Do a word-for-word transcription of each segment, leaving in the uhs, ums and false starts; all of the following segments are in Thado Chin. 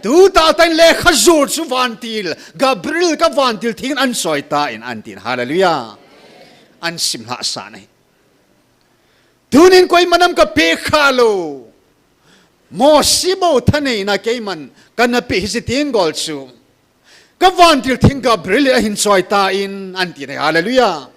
Tuta tan le kha jur chu vantil, Gabriel ka vantil thing an soi ta in an tin. Hallelujah. An sim lha sa nei. Tunin koima nam ka pe kha lo. Mosi bo thaneina keiman ka na pe hi si tin gol chu. Ka vantil thing Gabriel a hin soi ta in an ti nei. Hallelujah.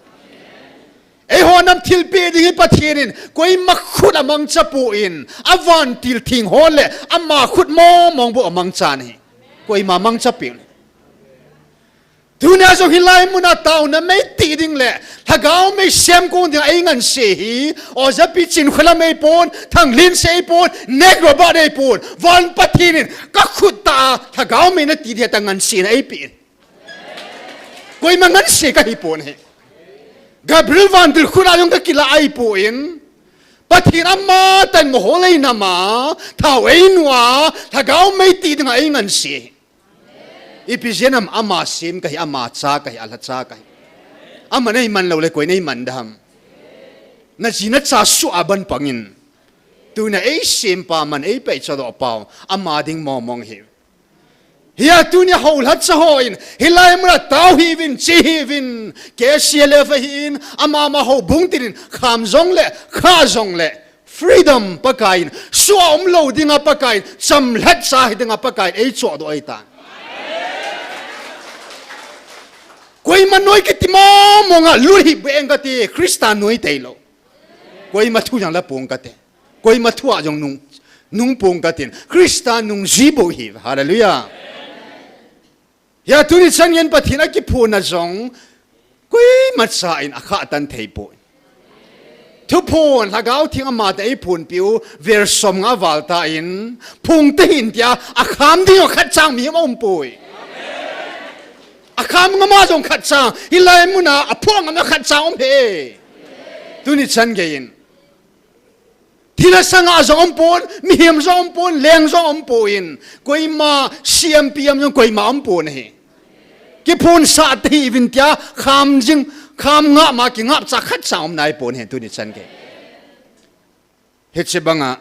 Ei ho nam thilpeh ding hi Pathen in koima khut a mangcha poi, a vantil thing ho le ama khut mong mong bou a mangcha ahi. Koima mangcha poi. Tunia jong hilai muna taona mei ti ding le lhagao mei sem kong ding a ei nganse hi, Ojapi Chinkholam ei pon, Thanglinsei ei pon, Nek Robert ei pon, van Pathen in ka khut tah a lhagao mei na ti dia ta nganse na ei pe. Koima nganse ka hi pon he. Gabriel vantil khut a jong ka kila ai poi. Pathen ama tan mo ho lei nama, thao ei nua, lhagao mei ti ding a ei nganse. Ipi jeh ham ama sem ka hi, ama cha ka hi, a lhacha ka hi. Ama nei man lo le koi nei man dam. Na ji na cha sua ban pangin. Tunia ei sem pa man ei pei cha do pau, ama ding mong mong hi. Hia tunia ho lhacha ho in, hilai muna tao hi vin, chi hi vin, K C L F hi in, ama ma ho bung tin in, kham jong le, kha jong le, freedom Pakai in, sua um lo ding a Pakai in, chamlhat sa hi ding a Pakai in, ei cho do ei tan. Koima noi kiti mong mong a, lu hi beng ka ti, Krista noi tei lo. Koima thu jang la pung ka te. Koima thu a jong nung, nung pung ka tin. Krista nung ji bou hi. Hallelujah. Hia tuni chan ngen Pathen a kiphun a jong. Koima cha in a kha tan thei poi. Thuphun, lhagao thing ama te ei phun piu, ver som nga val ta in. Phung te hin tia, a kham ding khat chang mi um poi. A kham ngam a jong khat chang, hilai muna a phung ngam a khat chang um he. Tuni chan gei in. Thil a sang a jong um pon, mihem jong um pon, leng jong um pon. Koima C M P M jong koima um pon he. Kiphun sa te hi vin tia, kham jing, kham ngam a ki ngap cha khat chang um nai pon he tuni chan gei. Hiche banga,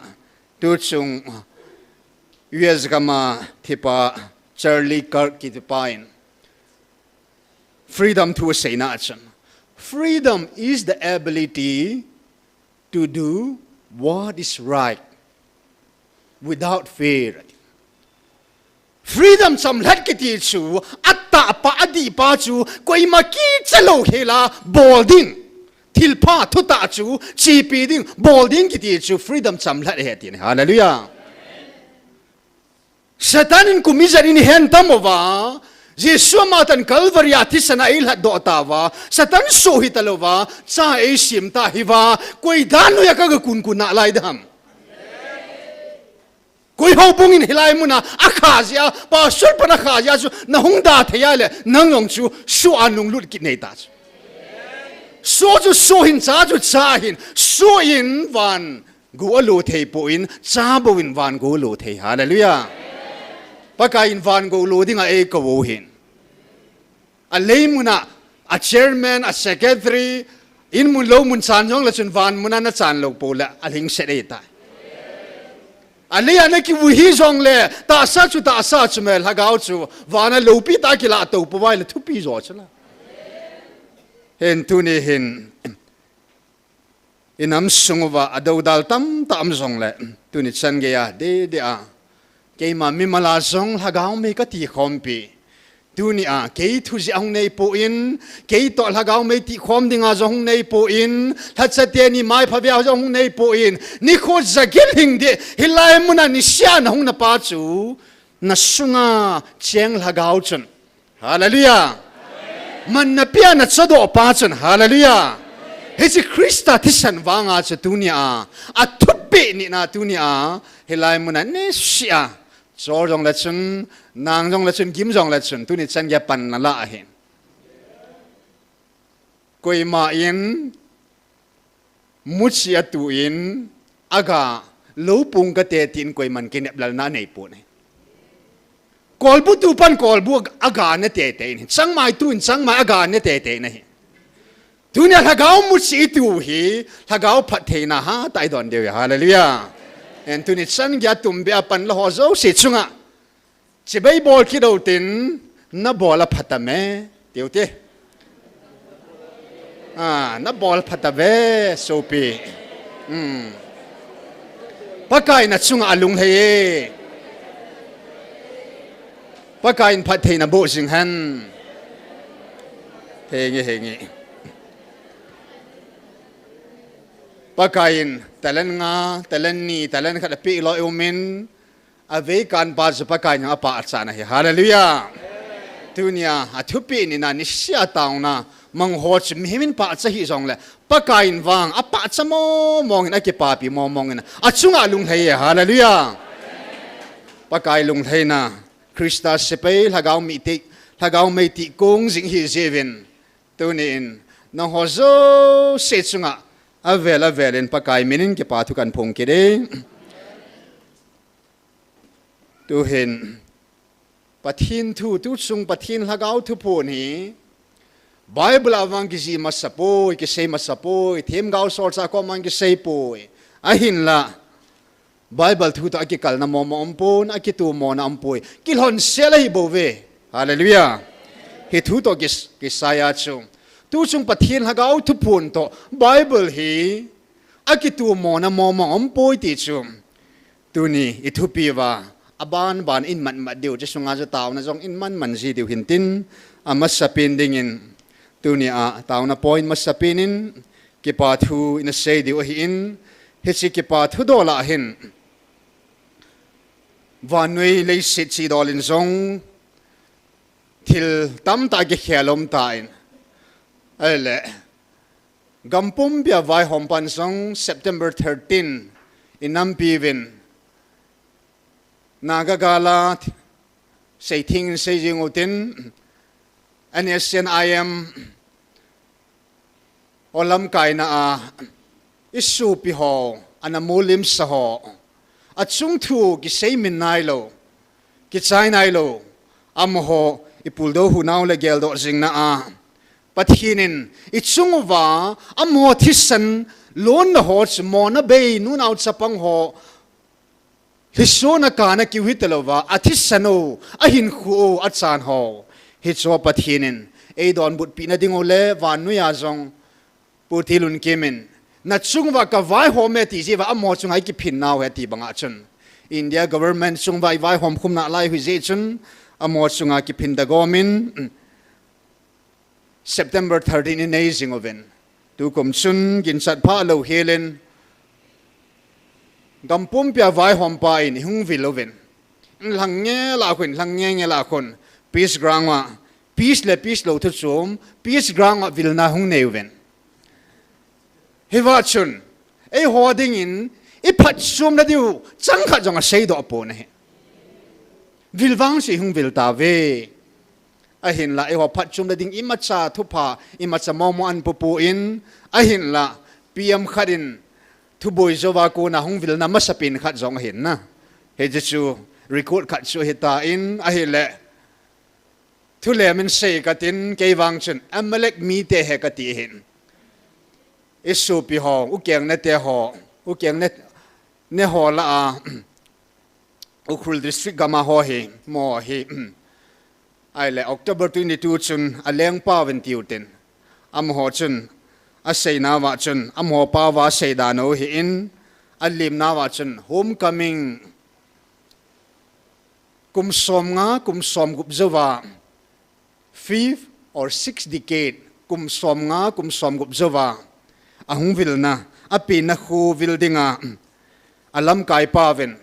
tu chung, U S gam a thipa Charlie Kirk kiti pa in freedom thu a seina a chun. Freedom is the ability to do what is right without fear. Freedom chamlhat kiti chu, a tah pa, a dih pa chu, koima kicha lo hela, bol ding. Thilpha thutah chu, chipi ding, bol ding kiti chu, freedom chamlhat he tin. Hallelujah. Satan in kum ijat in hen tam uva, Jesu ama tan Calvary a thisan a ei lhat doh ta uva, Satan soh hi ta lo uva, cha ei sim ta hi uva, koi dan noi a ka ga kun kun na lai dam. Koi ho bung in hilai muna, a kha jia, pastor pan a kha jia chu, na hung da thei a le, nang jong chu, soh a nung lut kit nei ta chu. Soh chu soh hin cha chu cha hin, soh in van, go a lo thei pon, cha bou in van go lo thei. Hallelujah. Pakai in van go lo ding a ei ko hin. A lei muna, a chairman, a secretary, in mun lo mun chan jong le chun van muna na chan lo po le, a lhing set ei ta. A lei a na ki u hi jong le, tahsa chu tahsa chu me lhagao chu, van a lo pi ta ki la to po vai le thupi jo chu la. Hen tuni hin, i nam sung uva a dodal tam ta um jong le, tuni chan gei a, de de a. Keima mimal a jong lhagao mei ka ti khom pi. Tuni a, kei thu jia hung nei pon, kei to lhagao mei ti khom ding a jong hung nei pon, lhacha te ni mai pha via jong hung nei pon, ni kho jagil hing de, hilai muna ni sia na hung na pa chu, na sunga cheng lhagao chun. Hallelujah. Man na pia na cha do pa chun. Hallelujah. Hiche Krista thisan vang a chu tuni a. A thupi ni na tuni a. Hilai muna ni sia. Cho jong le chun, nang jong le chun, gim jong le chun, tuni chan gei a pan na la ahin. Koima in, muchi a tu in, a ga, lo pung ka te tin koiman kinep lal na nei pon ahi. Kolbu tu pan kolbu a ga na te te in, changmai tu in changmai a ga na te te in ahi. Tunia lhagao muchi tu hi, lhagao phattheina ha, tai don deu, hallelujah. En tuni chan gei a tum be a pan la ho jouse chunga. Chibai bol kit u tin, na bol a phatame, tiu te. Ah, na bol phatave, sopi. Hmm. Pakai na chunga alung hei e. Pakai in phat thei na bo jing han. Henge, henge. Pakai in talent nga, talent ni, talent khat api lo umin. Avei kan pa chu Pakai in a pahcha na hi. Hallelujah. Tunia, athupi ni na ni sia tauna, mang ho chu mihem in pahcha hi jong le, Pakai in vang, apahcha mo mong in, akipapi mo mong in, achunga lunglhai e. Hallelujah. Pakai lunglhaina, Krista sepai, lhagao mi ti, lhagao mei ti kong jing hi jevin. Tunin, nangho jouse chunga, avel avel in Pakai minin kipa thu kan phong kit e. Tuhin, Pathen thu, tuchung Pathen lhagao thuphon hi, Bible a vang kiji masa poi, kisei masa poi, themgao solchah koma kisei poi. Ahinla, Bible thu toh akikalna mong mong umpon, akitomona umpoi. Kilhonsel ahi bouve. Hallelujah. Hi thu toh kis-, kisai a chu. Tuchung Pathen lhagao thuphon toh Bible hi akitomona mong mong umpoi ti chu. Tuni i thupi uva, aban ban in mat mat diu, chu sunga chu taona jong in man man ji diu hin tin, amasapen dingin, tunia taona point masapen in, kipa thu ina sei diu ahin, hiche kipa thu dol a hin, vannoi leiset chidol in jong, thil tamtah kikhel um tan, ahile, gam pumpia vaihom pan jong September thirteen, i nampi uvin, Naga gal a seitheng in sei jing utin, N S C N I M ho lamkaina a, i sopi ho, ana mulimsa ho, achung thu kisei min nailou, kichai nailou, amaho i puldoh hunau le geldoh jingna a, Pathen in i chung uva, amaho thisan lonna ho chu mona bei, nunao chapang ho, lhisona kana kiu hita louva, athisan u, ahinkho u, achan ho, hichu Pathen in eidonbutpi na ding u le, vannoi a jong, Pu Tilunkim in, na chung uva ka vaihom e ti jeh uva, amaho chunga i kiphin nau ahi ti banga chun, India government chung uva i vaihom khum nalai ahi jeh chun, amaho chunga kiphin dagom in, September thirteen i nei jing uvin. Tukum chun ginchat pha lou hel in, gam pumpia vaihom pa in i hung vil uvin. Lhang ngel a khun, lhang ngel ngel a khun, Peace Ground a, peace le peace lou thu chom, Peace Ground a vilna hung nei uvin. Hiva chun, eiho dingin, i phatchomna diu, chang khat jong asei doh pon ahi. Vil vang chu i hung vil tauve. Ahinla, eiho phatchomna ding imacha thupha, imacha mong mong an pupu in, ahinla, P M khat in thuboi jouva kona hung vilna masapen khat jong ahin na. Hiche chu record khat chu hitan, ahile, thulem in sei katin, kei vang chun, Amalek mite ahi kati ahin. I sopi ho, u keng nate ho, u keng ne, ne ho lah a, Ukhrul District gam a ho hi, mo hi, ahile October twenty-two chun alengpa uvin tiu tin. Amaho chun, aseina uva chun, amaho pa uva asei dan u ahin, alimna uva chun, homecoming, kum som nga, kum som gup jouva, fifth or sixth decade, kum som nga, kum som gup jouva, ahung vilna, apenna kho vil dinga, alamkai pa uvin,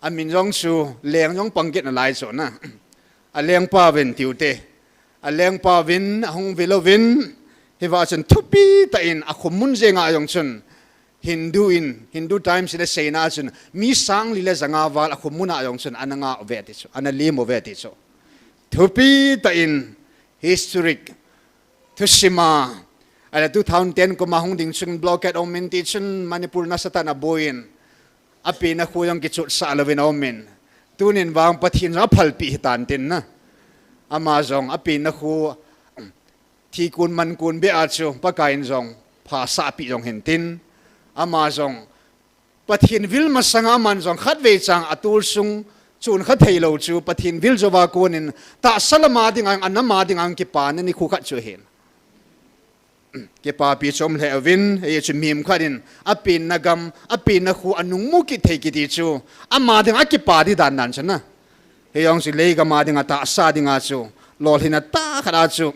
amin jong chu leng jong pang kit nalai chu na. Alengpa uvin tiu te. Alengpa uvin, ahung vil uvin, hiva chun thupi tah in akhum mun jenga jong chun, Hindu in, Hindu Times in aseina chun, mi sang li le ja nga val akhum mun a jong chun, ana nga uve ti chu, ana lim uve ti chu. Thupi tah in, historic, thusim a, ahile two thousand ten kum a hung ding chun blockade um in ti chun Manipur nasatah in aboi in, apenna kho jong kichotsah louvin aum in. Tunin vang Pathen jong aphalpeh hitan tin na. Ama jong apenna kho thikon mankon beh a chu Pakai in jong phasahpeh jong hin tin. Ama jong Pathen vil masanga aman jong khatvei chang atol sung Chun kha thei lo chu, Pathen vil jouva konin, tahsa lama dinga, anama dinga kipana nikho khat chu ahin. Kipapi chom lheh uvin, hichu mihem khat in, apenna gam, apenna kho, anung mu kit thei kiti chu, ama dinga kipa di dan dan chu na. Hijong chu lei gama dinga tahsa dinga chu, lolhinna tah khat a chu,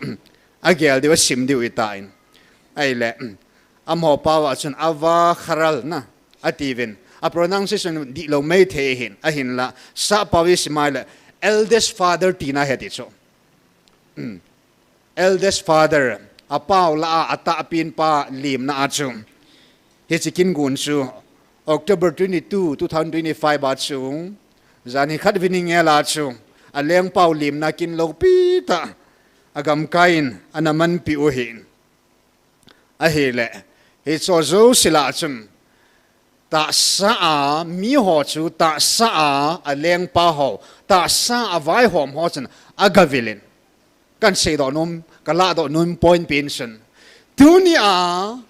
agel diu, asim diu ahitan. Ahile, amaho pao a chun Ava Kharal na, atiuvin. A pronunciation dihlou maithei ahin, ahinla, sap pao a isim a ahile, eldest father tina ahi ti chu. Eldest father, apao lah a, atahpen pa limna a chu. Hiche kin gon chu, October twenty-two, two thousand twenty-five a chu, janhi khat vini ngel a chu, alengpao limna kin loupi tah, agamkai in, ana manpi u ahin. Ahile, hicho jouse lah a chun, tahsa a, miho chu tahsa a, alengpa ho, tahsa a vaihom ho chun, agavil in. Kan seidoh nom, kalahdoh nom point pen chun. Tunia,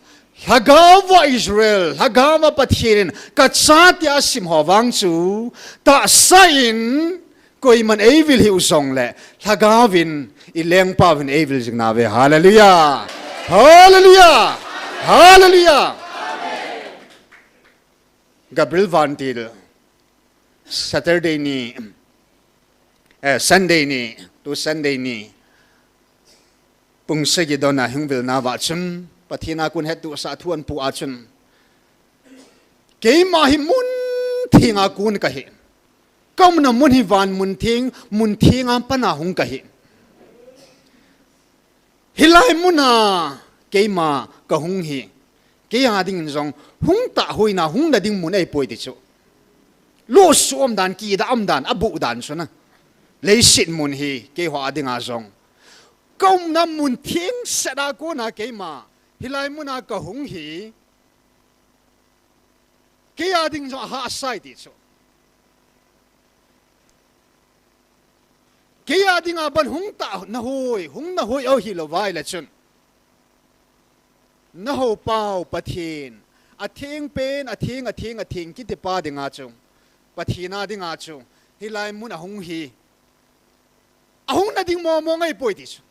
Lhagao a Israel, Lhagao a Pathen in, kachate asim ho vang chu, tahsa in, koiman eivil hih u jongle, Lhagao in, ilengpao in eivil jing nauve. Hallelujah! Hallelujah! Hallelujah! Gabriel Vantil, Saturday ni, eh, Sunday ni, tu Sunday ni, pung sagi dona hung vil nauva chun, Pathen a kon hettohsah thu ahin pu a chun, keima hi mun theng a kon kahi. Kaumna mun hi van mun theng, mun theng a pat a hung kahi. Hilai mun a keima kahung hi. Kei a dingin jong hung tah hoina, hung nading mun ahipoi ti chu. Lohsuh um dan, kidah um dan, abuh dan chu na. Leiset mun hi, keiho a dinga jong. Kaumna mun theng set a kona keima, hilai mun a kahung hi. Kei a ding jong ahahsa e ti chu. Kei a dinga ban hung tah nahoi, hung nahoi o hilou vai le chun. Naho pao Pathen, atheng pen, atheng, atheng, atheng, kiti pa dinga chu. Pathen a dinga chu. Hilai mun ahung hi. Ahung nading mong mong ahipoi ti chu.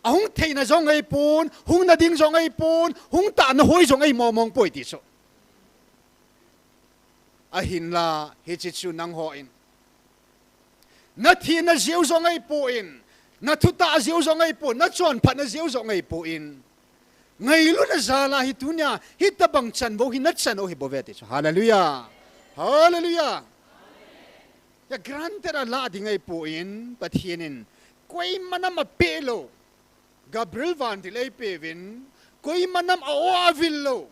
Ahung theina jong ahipon, hung nading jong ahipon, hung tah nahoi jong ahi mong mong poi ti chu. Ahinla, hiche chu nangho in. Nathenna jeh u jong ahipon, nathutah jeh u jong ahipon, nachonphatna jeh u jong ahipon. Ngailutna jal a hi tunia, hitobang chanvo hi nachan u hibouve ti chu. Hallelujah. Hallelujah. Hia granted a lah ding ahipon, Pathen in, koima nam apeh lou, Gabriel Vantil eipeuvin, koima nam a-o avil lou.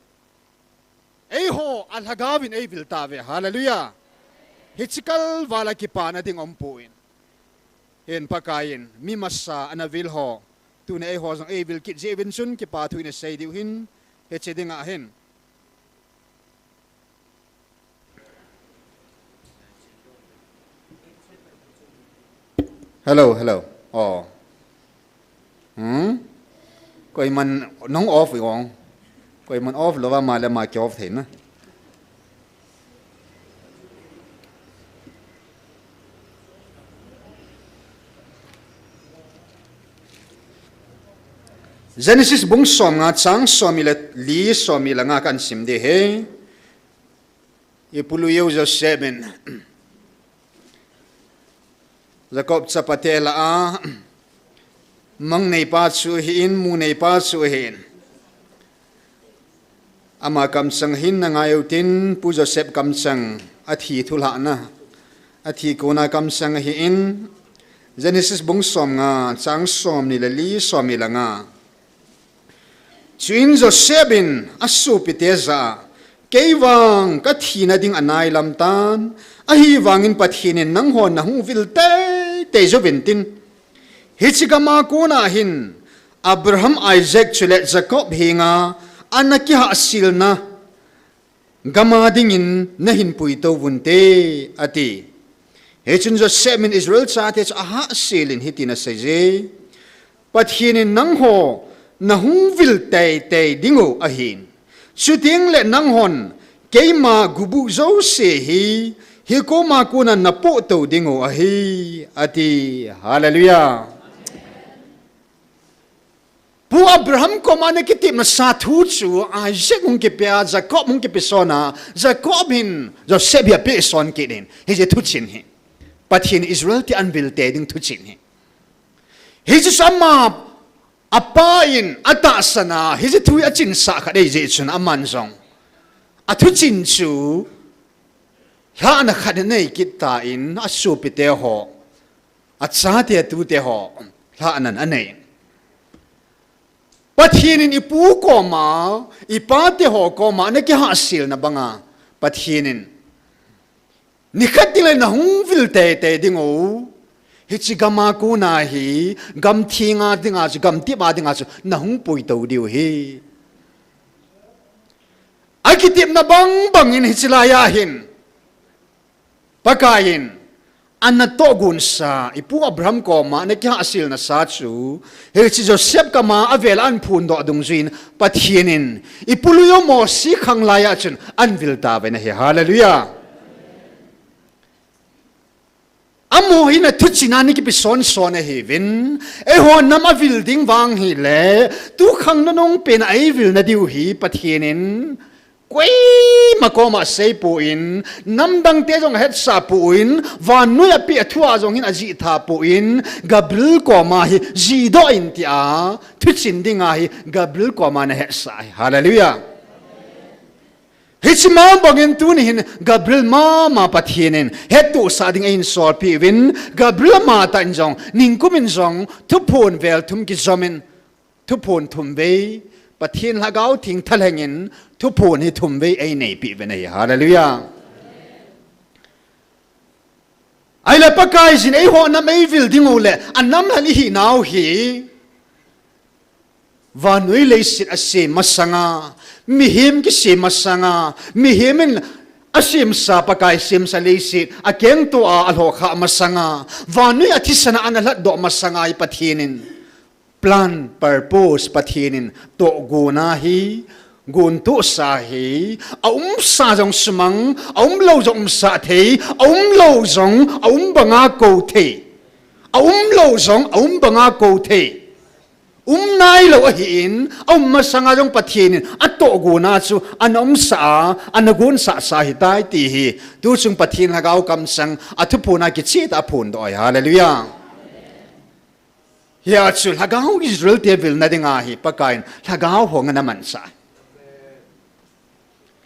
Eiho, a Lhagao in eivil tauve. Hallelujah. Hiche kalval a kipana ding umpon. Hin Pakai in, mi masa ana vil ho. Tuna eiho jong eivil kit jeh uvin chun kipa thu ina sei diu hin. Hiche dinga hin. Hello, hello. Oh. Hmm? Koiman nahung off uvin. Koiman off lou va ama le ama ki off thei na. Genesis bung som nga chang som ni le li, som ni le nga kahin sim ding ahi. Ipu lui u Joseph in Jacob chapate lah a mang neipa chu ahin, mu neipa chu ahin. Ama kamchang hin na ngai utin, Pu Joseph kamchang athi thulhahna, athi kona kamchang ahin, Genesis bung som nga chang som ni le li, som ni le nga. Chuin Joseph in asopite jah a, kei vang kathina ding anailam tan, ahivangin Pathen in nanghon nahung vil teitei jouvin tin. Hiche gam a kona hin Abraham, Isaac chule Jacob henga ana kihahselna gam a dingin nahin puitou vunte, ati. Hichun Joseph in Israel chate chu ahahsel in hitin aseiye, Pathen in nangho nahung vil teitei diu ahin. Chuteng le nanghon keima gubuh jouse hi hi koma kona napoh tou diu ahi, ati. Hallelujah. Pu Abraham koma ana kitepna sa thu chu Isaac hung kipea, Jacob hung kipe sona, Jacob hin Joseph hi apeh son kit in. Hiche thuchinh hi Pathen Israel te anvil tei ding thuchinh hi. Hiche chu ama apa in atahsan a, hiche thu hi achinsah khat ahi jeh chun aman jong athuchinh chu lhahna khat anei kit tan, asopite ho, achate atute ho lhahna anei. Pathen in ipu koma, ipate ho koma ana kihahselna banga Pathen in, nikhat teng le nahung vil teitei diu, hiche gam a kona hi, gam thenga dinga chu, gam tep a dinga chu nahung puitou diu ahi. Akitepna bangbang in hiche laiya hin Pakai in ana tohgon sa, ipu Abraham koma ana kihahselna sa chu, hiche Joseph kama avel a aphondoh dungjuiyin Pathen in ipu Lui-u Mosi khang laiya chun anvil tauve ahi. Hallelujah. Amaho hin athuchinh a ana kipe sonson ahiuvin, eiho nam avil ding vang hile, tukhang nunung pena eivilna diu hi Pathen in koima koma aseipon, namdangte jong ahetsah pon, vannoi a apeh a thua jong hin ajih tha pon, Gabriel koma hi jihdoh in tia thuchinh dinga hi Gabriel koma ana hetsah ahi. Hallelujah. Hiche ma bangin tuni hin Gabriel mama Pathen in hettohsah ding ahin solpeh uvin, Gabriel amatah in jong, ningkum in jong, thuphon vel thum kijom in, thuphon thum vei, Pathen Lhagao Theng thalheng in, thuphon hi thum vei eineipeh uvin ahi. Hallelujah. Ahile Pakaiyin eiho nam eivil diu le, anam lhan ihinau hi, vannoi leiset asem masanga, mihem kisem masanga, mihem in asemsa, Pakai semsa leiset akengto a alhokhah masanga, vannoi a thisan a ana lhatdoh masanga hi Pathen in plan, purpose, Pathen in tohgon a hi, gontohsa hi, aumsa jong sumang, aumlou jong umsah thei, aumlou jong aum banga kou thei, aumlou jong aum banga kou thei, um nailou ahin, aum masanga jong Pathen in atohgon a chu ana umsah a, ana gonsahsa ahitai ti hi tuchung Pathen Lhagao kamchang a thuphon a kicheh tah a aphondoh ahi. Hallelujah. Hia chu Lhagao Israel te vilna dinga hi Pakaiyin Lhagao ho ngen amansah.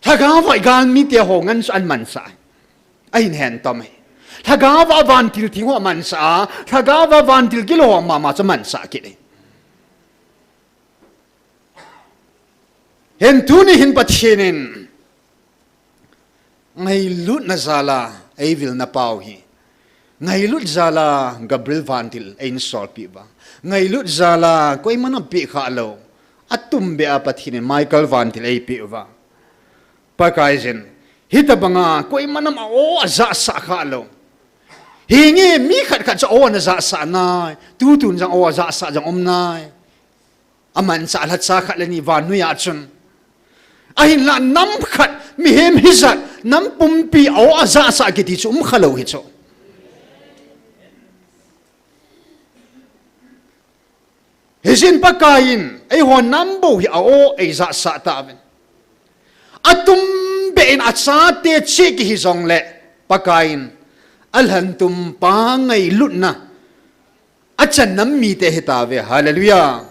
Lhagao a igalmite ho ngen chu amansah. Ahin hentom ahi. Lhagao a vantil theng ho amansah, Lhagao a vantil gilou ho mama chu amansah kit ahi. Hin tuni hin Pathen in ngailutna jal a eivilna pau hi, ngailut jal a Gabriel vantil eihin solpeh uva, ngailut jal a koiman apeh khalou, atumbeh a Pathen in Michael vantil eipeh uva, Pakaiyin hitobanga koiman a-o ajahsah khalou, hinge mi khat khat chu a-o ana jahsah nai, tutun jong a-o ajahsah jong um nai. Amansah lhacha khat le ni vannoi a chun. Ahinlah nam khat, mihem hijat, nam pumpi a-o ajahsah kiti chu um khalou hi chu. Hijeh in Pakaiyin eiho nam bou hi a-o eijahsah tauvin, atumbeh in achate cheh kihi jongle, Pakaiyin alhantum pa ngailutna achan nam mite ahitauve. Hallelujah.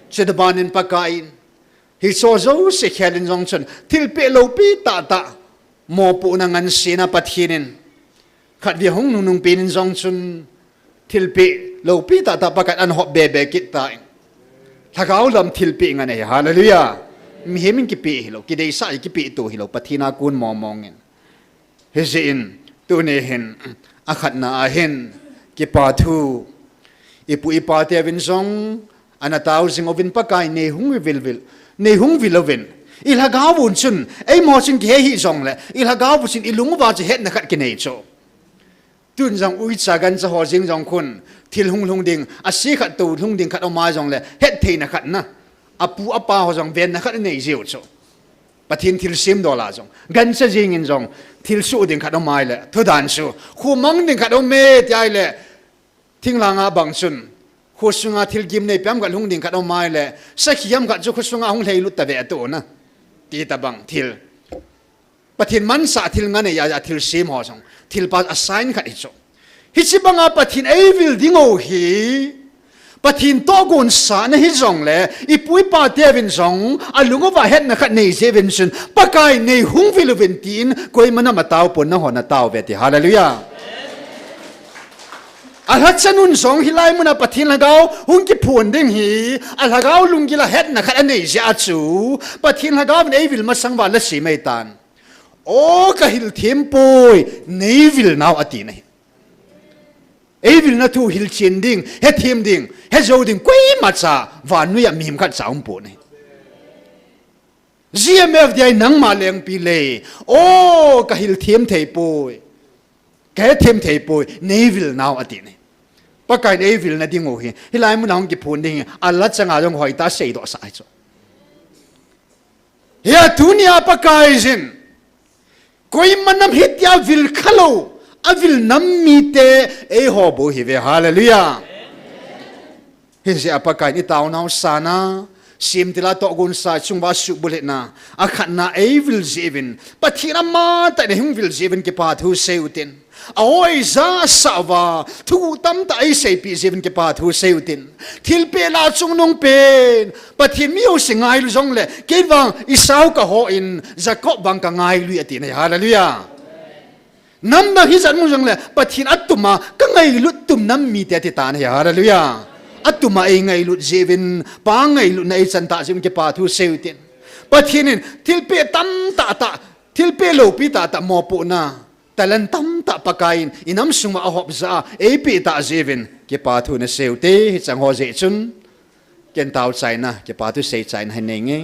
Chutobang in Pakaiyin hicheho jouse khel in jong chun thilpeh loupi tahtah, mopohna ngansena Pathen in khatvei hung nungnung pen in jong chun thilpeh loupi tahtah Pakaiyin ana hop bebe kit tan, Lhagao lam thilpeh ngen ahi. Hallelujah. Mihem in kipeh hilou, kideisah a kipeh tou hilou, Pathen a kon mongmong in. Hijeh in tuni hin akhatna a hin kipa thu, ipu ipa teuvin jong ana tao jing uvin, Pakai neihung vil vil, neihung vil uvin. Ilhagao un chun, eima chun kihe hih jongle, ilhagao un chun ilung uva chu hetna khat kinei chu. Tun jong uicha gancha ho jeng jong khun, thil hung lhung ding, ase khat tou lhung ding khat aum a jongle, hettheina khat na, apu apa ho jong venna khat anei jiu chu. Pathen thilsem dola jong, gancha jingin jong, thil suh ding khat um ahile, thudan suh, khumang ding khat um e ti ahile, thinglhanga bang chun, khosunga thil gimnei pem khat hung ding khat um ahile, sakhi ham khat chu khosunga hung lheilut tave atu na, ti tabang thil. Pathen mansah thil nganei a, a thilsem ho jong, thilpha a sign khat hi chu. Hiche banga Pathen eivil ding u hi, Pathen tohgon sahna hijongle, ipu ipa teuvin jong, alung uva hetna khat nei jeh uvin chun, Pakai nei hung vil uvin tin, koima nam atao pon nangho natao uve ti. Hallelujah. Alhachan un jong hilai muna Pathen lhagao hung kiphon ding hi, alhagao lunggil a hetna khat anei jeh a chu, Pathen lhagao in eivil masang uva lhasem eitan. O kahil them poi, nei vil nau ati nahi. Eivilna thu hilchen ding, hethem ding, hejou ding, koimacha, vannoi a mihem khatcha umpon ahi. G M F D I nangma lengpi le, o kahil them thei poi, kahethem thei poi, nei vil nau ati nahi. Pakaiyin eivilna ding u hi, hilai muna hung kiphon ding hi, alhachanga jong hoitah a seidoh sah ahi chu. Hia tunia Pakaiyin, koima nam hitia vil khalou, avil nam mite, eiho bou hiuve, hallelujah. Hijeh a Pakaiyin itaonau sana, semtil a tohgon sa chunguva suhbulhitna, akhatna eivil jeh uvin, Pathen amatah in eihung vil jeh uvin kipa thu seiyu tin. Ahoija sah uva, thuguh tamtah eiseipeh jeh uvin kipa thu seiyu tin. Thilpeh lah chungnung pen, Pathen mi jouse ngailu jongle, kei vang Esau kahon, Jacob vang kangailu e ati nahi, hallelujah. Namdang hijat mu jongle, Pathen atuma, kangailut tum nam mite ati tan ahi, hallelujah. Atuma eingailut jeh uvin, pa ngailutna eichan tah jeh uvin kipa thu seiyu tin. Pathen in, thilpeh tamtah tah, thilpeh loupi tahtah mopohna, talent tamtah Pakaiyin, inam sunga ahop jah a, eipeh tah jeh uvin, kipa thu naseiyu te, hicheng ho jeh chun, ken tao chaina, kipa thu sei chaina hin neinge.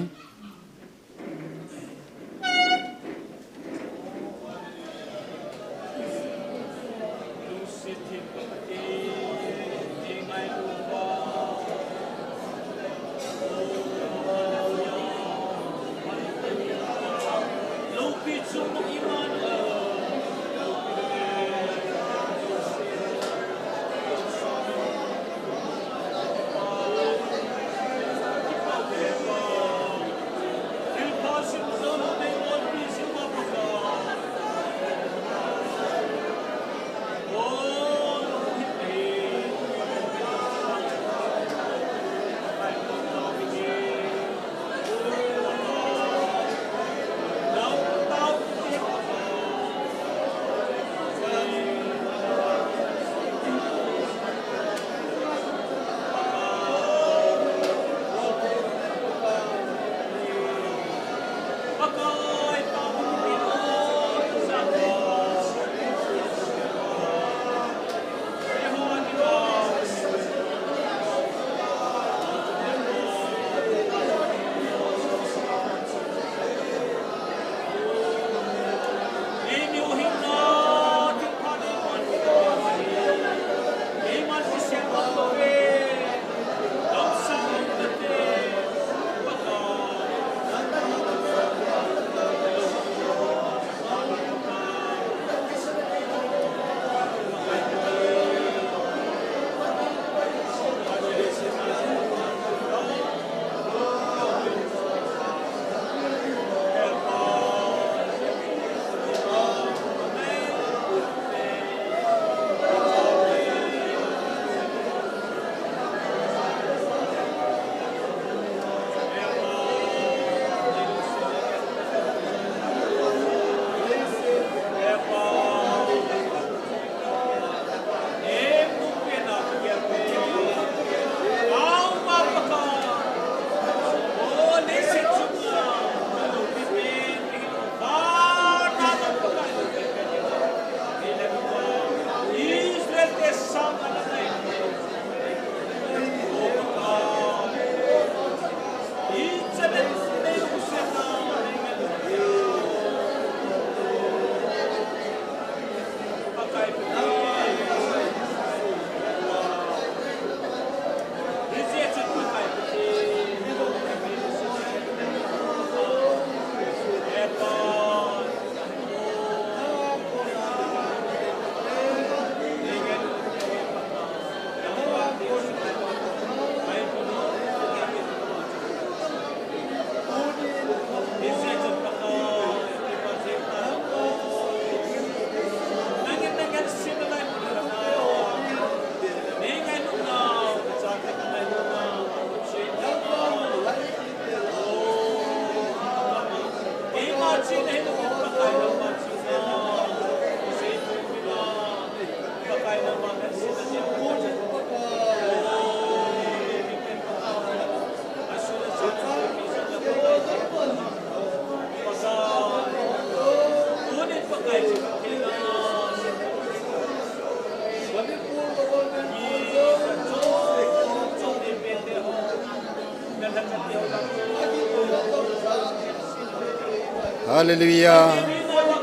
Hallelujah.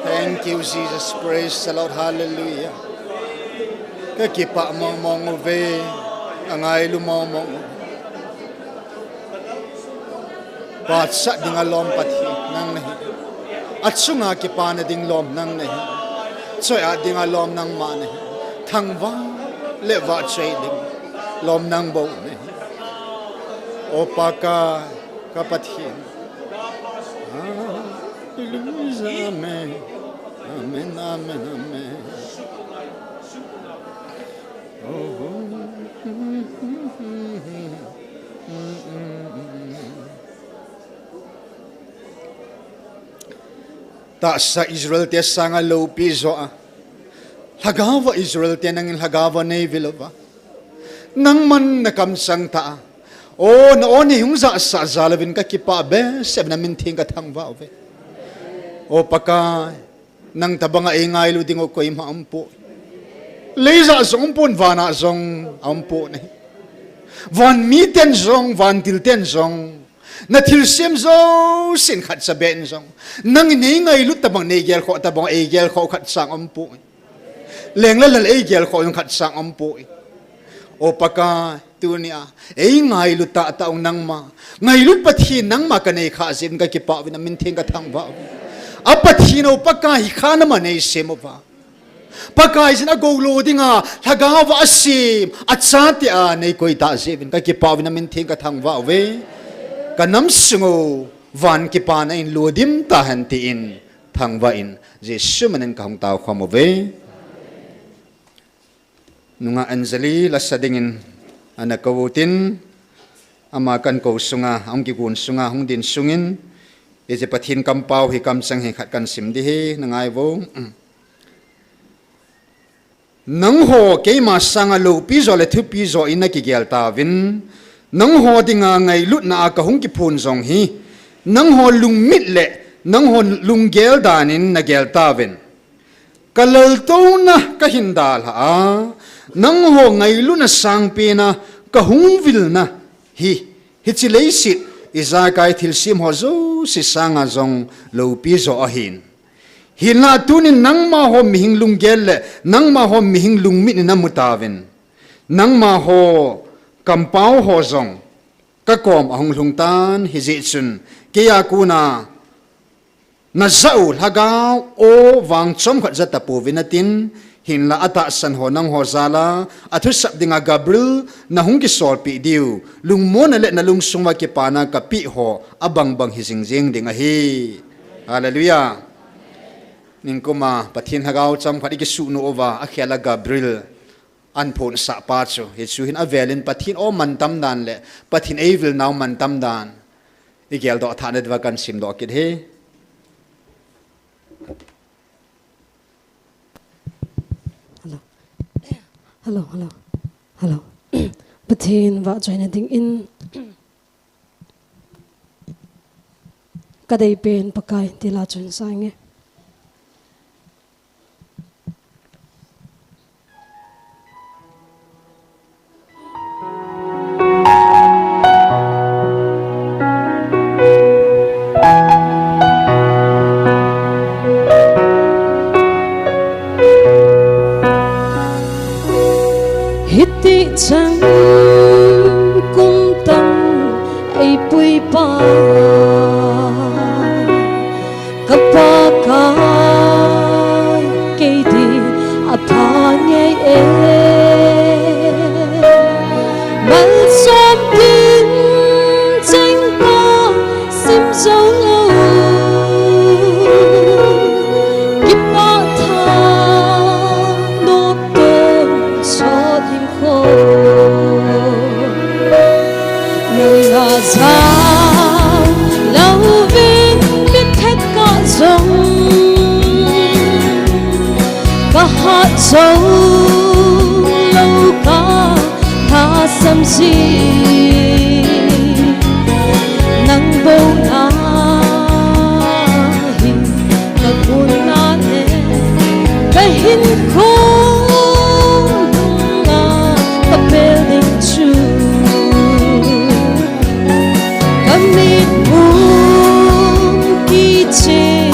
Thank you, Jesus. Praise the Lord. Hallelujah. Ka kipah mong mong uve, ka ngailu mong mong uve. Pachat dinga lom Pathen nang nahi. Achunga kipana ding lom nang nahi. Choi-at dinga lom nangma nahi. Thangvah le vahchoi ding lom nang bou nahi. O Pakai, ka Pathen. Hallelujah, amen. Amen, amen, amen. Oh. Tahsa Israel te sanga loupi jo a, Lhagao va Israel te nangin Lhagao va neivil uva, nangman na kamsang ta a. O, na o nei hung jahsah jal uvin ka kipah behseh, na min theng ka thangvah uve. O Pakai, nang tabanga ei ngailu ding u koima aumpoi. Leija jong aumpon, vana jong aumpon ahi. Van miten jong, van thilten jong, na thilsem jousen khatcha beh in jong, nangin nei ngailut tabang, nei gelkhoh tabang, ei gelkhoh khatcha aumpoi. Leng le lal ei gelkhoh jong khatcha aumpoi. O Pakai, tunia ei ngailut tahtah u nangma, ngailut Pathen nangma ka nei khah jeh in ka kipah uvin, na min theng ka thangvah uve. A Pathen o Pakai, hi kha nama nei sem uva, Pakaiyin a goulo dinga Lhagao va asem a chate a nei koi tah jeh uvin ka kipah uvin, na min theng ka thangvah uve. Ka nam sung u van kipana in ludim tahen tin thangvah in, Jesu min in ka hung tao khom uve. Nungah Anjali lasa dingin ana kou utin, ama kan kou sunga, ahung kigon sunga hung din sungin, hiche Pathen kampao hi kamchang hi khat kan sim ding ahi, na ngai uvo. Nangho keima sanga loupi jo le thupi jo in na kigel tauvin, nangho dinga ngailutna a ka hung kiphon jong hi, nangho lungmit le nangho lunggel dan in na gel tauvin. Ka laltouna ka hin dalha a, nangho ngailutna sangpen a ka hung vilna hi, hiche leiset ijakai thilsem ho jouse sanga jong loupi jo ahin. Hinlah tunin nangma ho mihing lunggel le nangma ho mihing lungmit in na mu tauvin. Nangma ho kampao ho jong ka kom a hung lhung tan, hijeh chun kei a kona na jah u Lhagao o vang chomkhat ja tapouvin atin, hinlah a tahsan ho nangho jal a, a thusap dinga Gabriel na hung kisolpeh diu, lungmonna le na lungsung uva kipana ka peh ho a bangbang hi jingjing ding ahi. Hallelujah. Ningkum a Pathen Lhagao chomkhat i kisuhnoh uva, a khel a Gabriel an phonsah pa chu, hichu hin avel in Pathen o mantam dan le Pathen ei vil nau mantam dan i geldoh thah na diuva kan simdoh kit hi. Hello. Hello, hello. Hello. Pathen vahchoina dingin ka deipen Pakai ti la chun sa inge. Hiti chan kum tam ei puipa, ka Pakai, kei ding apha ngei e. Malsom ding cheng pa sim jou lou, kipah tha nop teng sot him kho. Nang bou na hi ka kun na le ka hin khom na ka pel ding chu. Ka mit bung kichen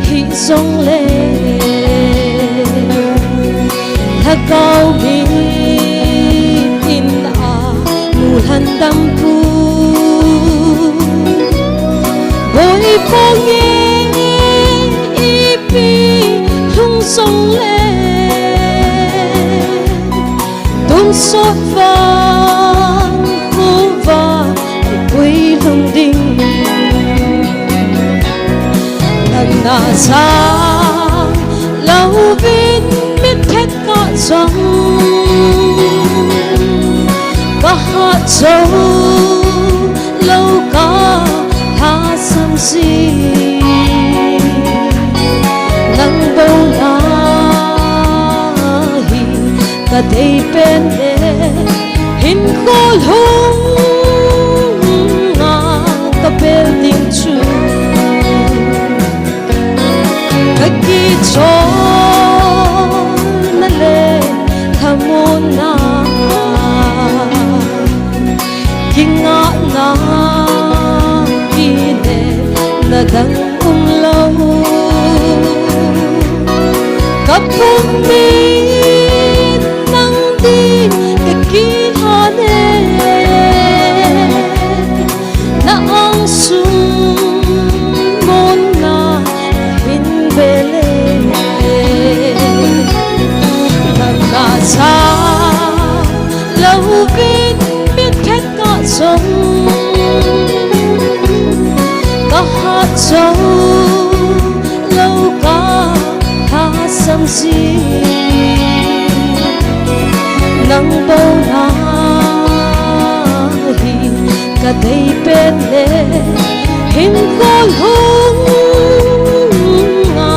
hi zong le, Lhagao mit in a mu lhan dam pu. Boi pa nge ipi lhung zong le, Tun sot vang khuva i pui lung ding. Nang na sang lo vin mit phet ka zong, ka hat zo lo ka tha sam si. Nang bou na hi ka dei pen le, hin khol hung a ka pel ding chu. Ka kichol na le thamun na, kingah na, kile na dang um lo. Ka pum min nang din ka kihane, na ang sung mon na hin bele. Nang na sa lo vin mit phet ka zong, ka hat zo lo ka tha sam si. Nang bou na hi ka dei pen le, hin khol hung a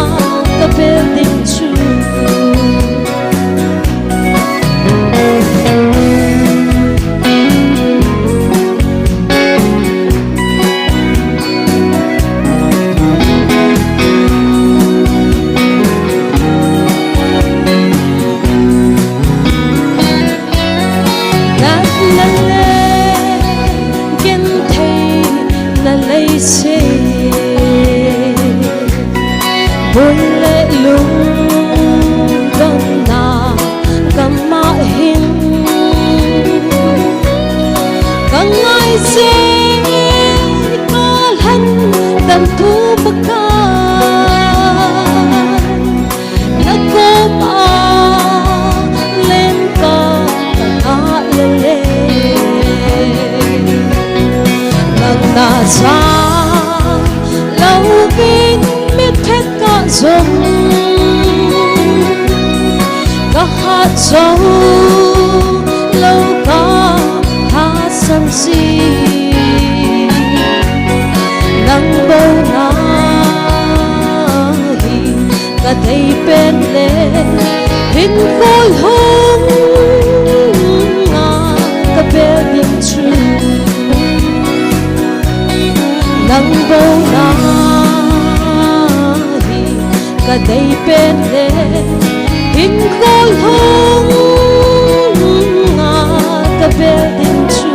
ka pel ding chu. Nat na le genthei na lei se, bul le lungdonna ka mah hin. Ka ngai se ka lhan dam thu Pakai, na koma len ka ta le le. Nang na sa lo vin mit phet ka zong, ka hat zo lo ka tha sam si. Nang bou na hi ka dei pen le, hin khol hung a ka pel ding chu. Nang bou na hi ka dei pen le, hin khol hung a ka pel ding chu.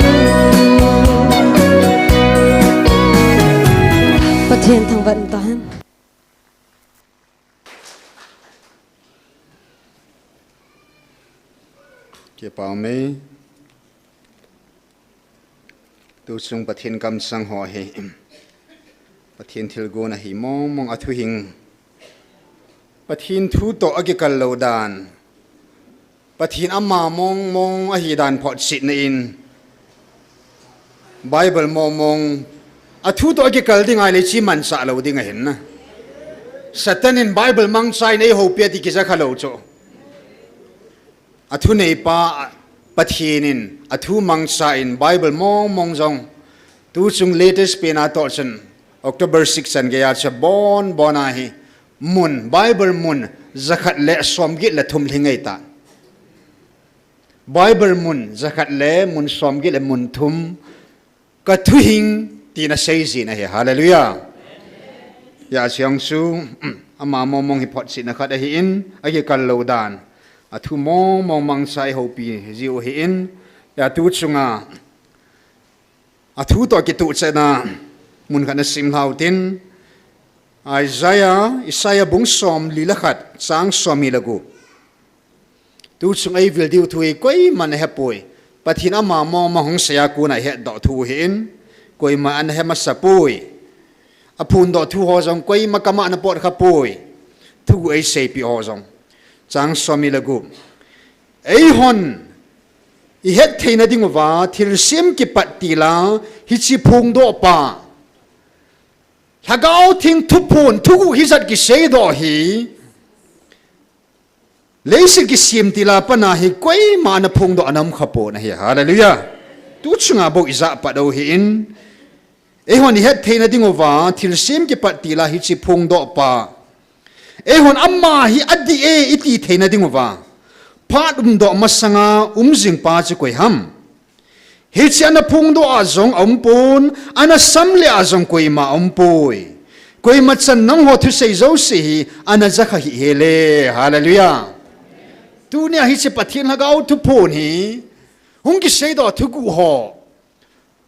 Pathen thangvah in ta hen. Kipa um e. Tuchung Pathen kamsang ho hi Pathen thilgon ahi mong mong, a thuhing, Pathen thu toh a kikal lo dan, Pathen ama mong mong ahi dan photchetna in Bible mong mong, a thu toh a kikal ding ahile chi manchah lo ding ahin na. Satan in Bible mangcha in eihoupi a ti kija kha lo chu. A thuneipa Pathen in a thu mangcha in Bible mong mong jong, tuchung latest pen a toh chun October six chan gei a chu bon bon a hi mun, Bible mun jakhat le somget le thum lhing ei ta. Bible mun jakhat le mun somget le mun thum ka thuhing tina seijin ahi. Hallelujah. Hijeh chun ama mong mong hi photchetna khat ahin, akikal lou dan. Athu mong mong mangcha i houpi jiu ahin, hijeh chun a Athu toh kitoh chetna mun khat nasim lhau tin, Isaiah, Isaiah bung somli le khat, chang somni le gup. Tuchung a ivil diu thu hi koiman ahepoi. Pathen ama mong mong hung seiya kona ihetdoh thu ahin, koiman ahe masapoi. Aphondoh thu ho jong koima kama ana pot khapoi. Thu eiseipeh ho jong. Chang somni le gup. Eihon ihet theina dinguva thilsem kipat tila hiche phongdohpa, Lhagao Theng thuphon thuguh hijat kiseidoh hi, leiset kisem tila pat a hi koima ana phongdoh ana um khapon ahi. Hallelujah. Tuchunga bou ijah pat u ahin, eihon ihet theina dinguva thilsem kipat tila hiche phongdohpa, eihon ama hi adih e iti theina dinguva phat umdoh masanga um jingpa chu koiham? Hiche ana phongdoh a jong aumpon, ana samle a jong koima aumpoi. Koima chan nangho thusei jouse hi ana jakha hih hel e. Hallelujah. Tunia hiche Pathen Lhagao thuphon hi hung kiseidoh thuguh ho,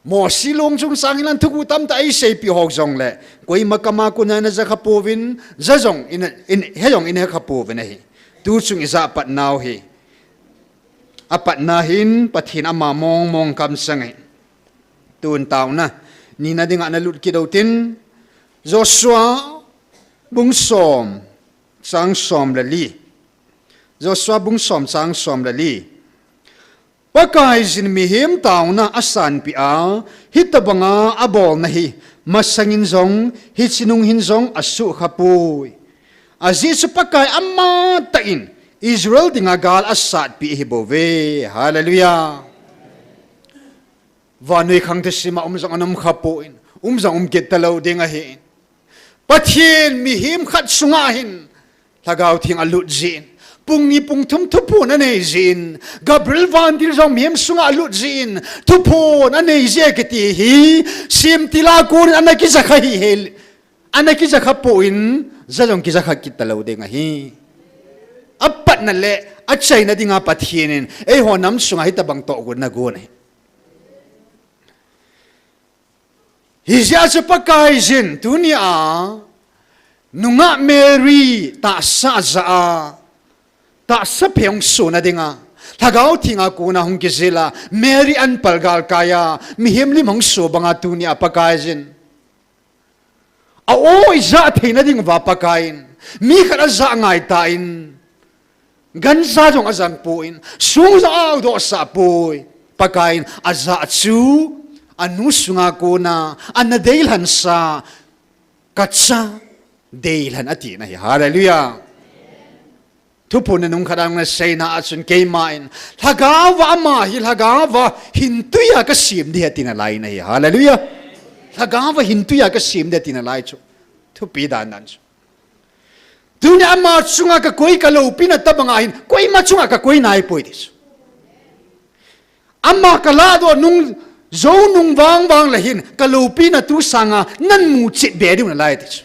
Mosi long chungchang hinla thuguh tamtah eiseipeh ho jongle, koima kama kona ana jakha pouvin, ja jong ina, in, he jong ina hekha pouvin ahi. Tuchung ijah patnau hi, apatna hin Pathen ama mong mong kamsang ahi. Tun taona nina dinga nalut kit u tin, Joshua bung som, chang som le li. Joshua bung som, chang som le li. Pakaiyin mihem taona asanpeh a, hitobanga abolna hi masangin jong, hiche nung hin jong asuhkhapoi. Ajeh chu Pakai amatah in Israel dinga gal asatpeh ahibouve. Hallelujah. Vannoi khang thusima um jong ana um khapon, um jong um kit talou ding ahi. Pathen mihem khat sunga hin Lhagao Theng alut jin, pung ni pung thum thuphon anei jin, Gabriel vantil jong mihem sunga alut jin, thuphon anei ji e kiti hi, sem tila konin ana kijakha hih hel, ana kijakha pon, ja jong kijakha kit talou ding ahi. Apatna le achaina dinga Pathen in eiho nam sunga hitobang tohgon ana gon ahi. Hijeh a chu Pakaiyin tunia nungah Mary tahsa jah a, tahsa phe hung sona dinga Lhagao Thenga kona hung kijil a, Mary anpal galkai a, mihem lim hung so banga tunia Pakaiyin a-o ijah theina dinguva Pakaiyin mi khat ajah ngai tan, gancha jong ajang pon, song jong a-o dohsah poi. Pakaiyin ajah chu anu sunga kona ana deilhensa, kacha deilhen atina ahi. Hallelujah. Thuphon nanung khat a naseina a chun keiman Lhagaova ama hi Lhagaova hintwi a kasem ding ahi tina lai ahi. Hallelujah. Lhagaova hintwi a kasem ding ahi tina lai chu thupi dan dan chu. Tunia ama chunga kakoi, kaloupina tobanga hin koima chunga kakoi naipoi ti chu. Ama kalahdoh nung, jou nung vang vang le hin kaloupina tu sanga namu chet be diu nalai ti chu.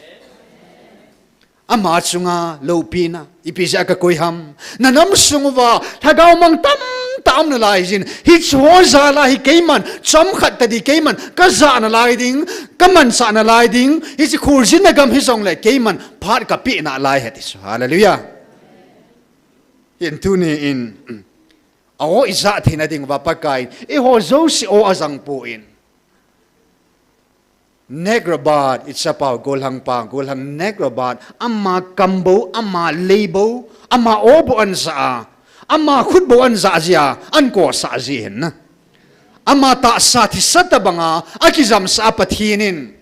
Ama chunga loupina ipi jeh a kakoi ham? Nanam sung uva Lhagao mang tamtah aum nalai jin, hicheho jal a hi keiman chomkhat tadin keiman kajah nalai ding, kamansah nalai ding, hiche kholjinna gam hijongle keiman phat kapeh nalai ahi ti chu. Hallelujah. Hin tunin a-o ijah theina dinguva Pakaiyin eiho jouse o ajang pon, Nek Robert, ichapa u gollhangpa, gollhang Nek Robert, ama kam bou, ama lei bou, ama o bou anjah a, ama khut bou anjah jeh a, ankolsah ji ahin na. Ama tahsa thisa tobanga akijamsah a Pathen in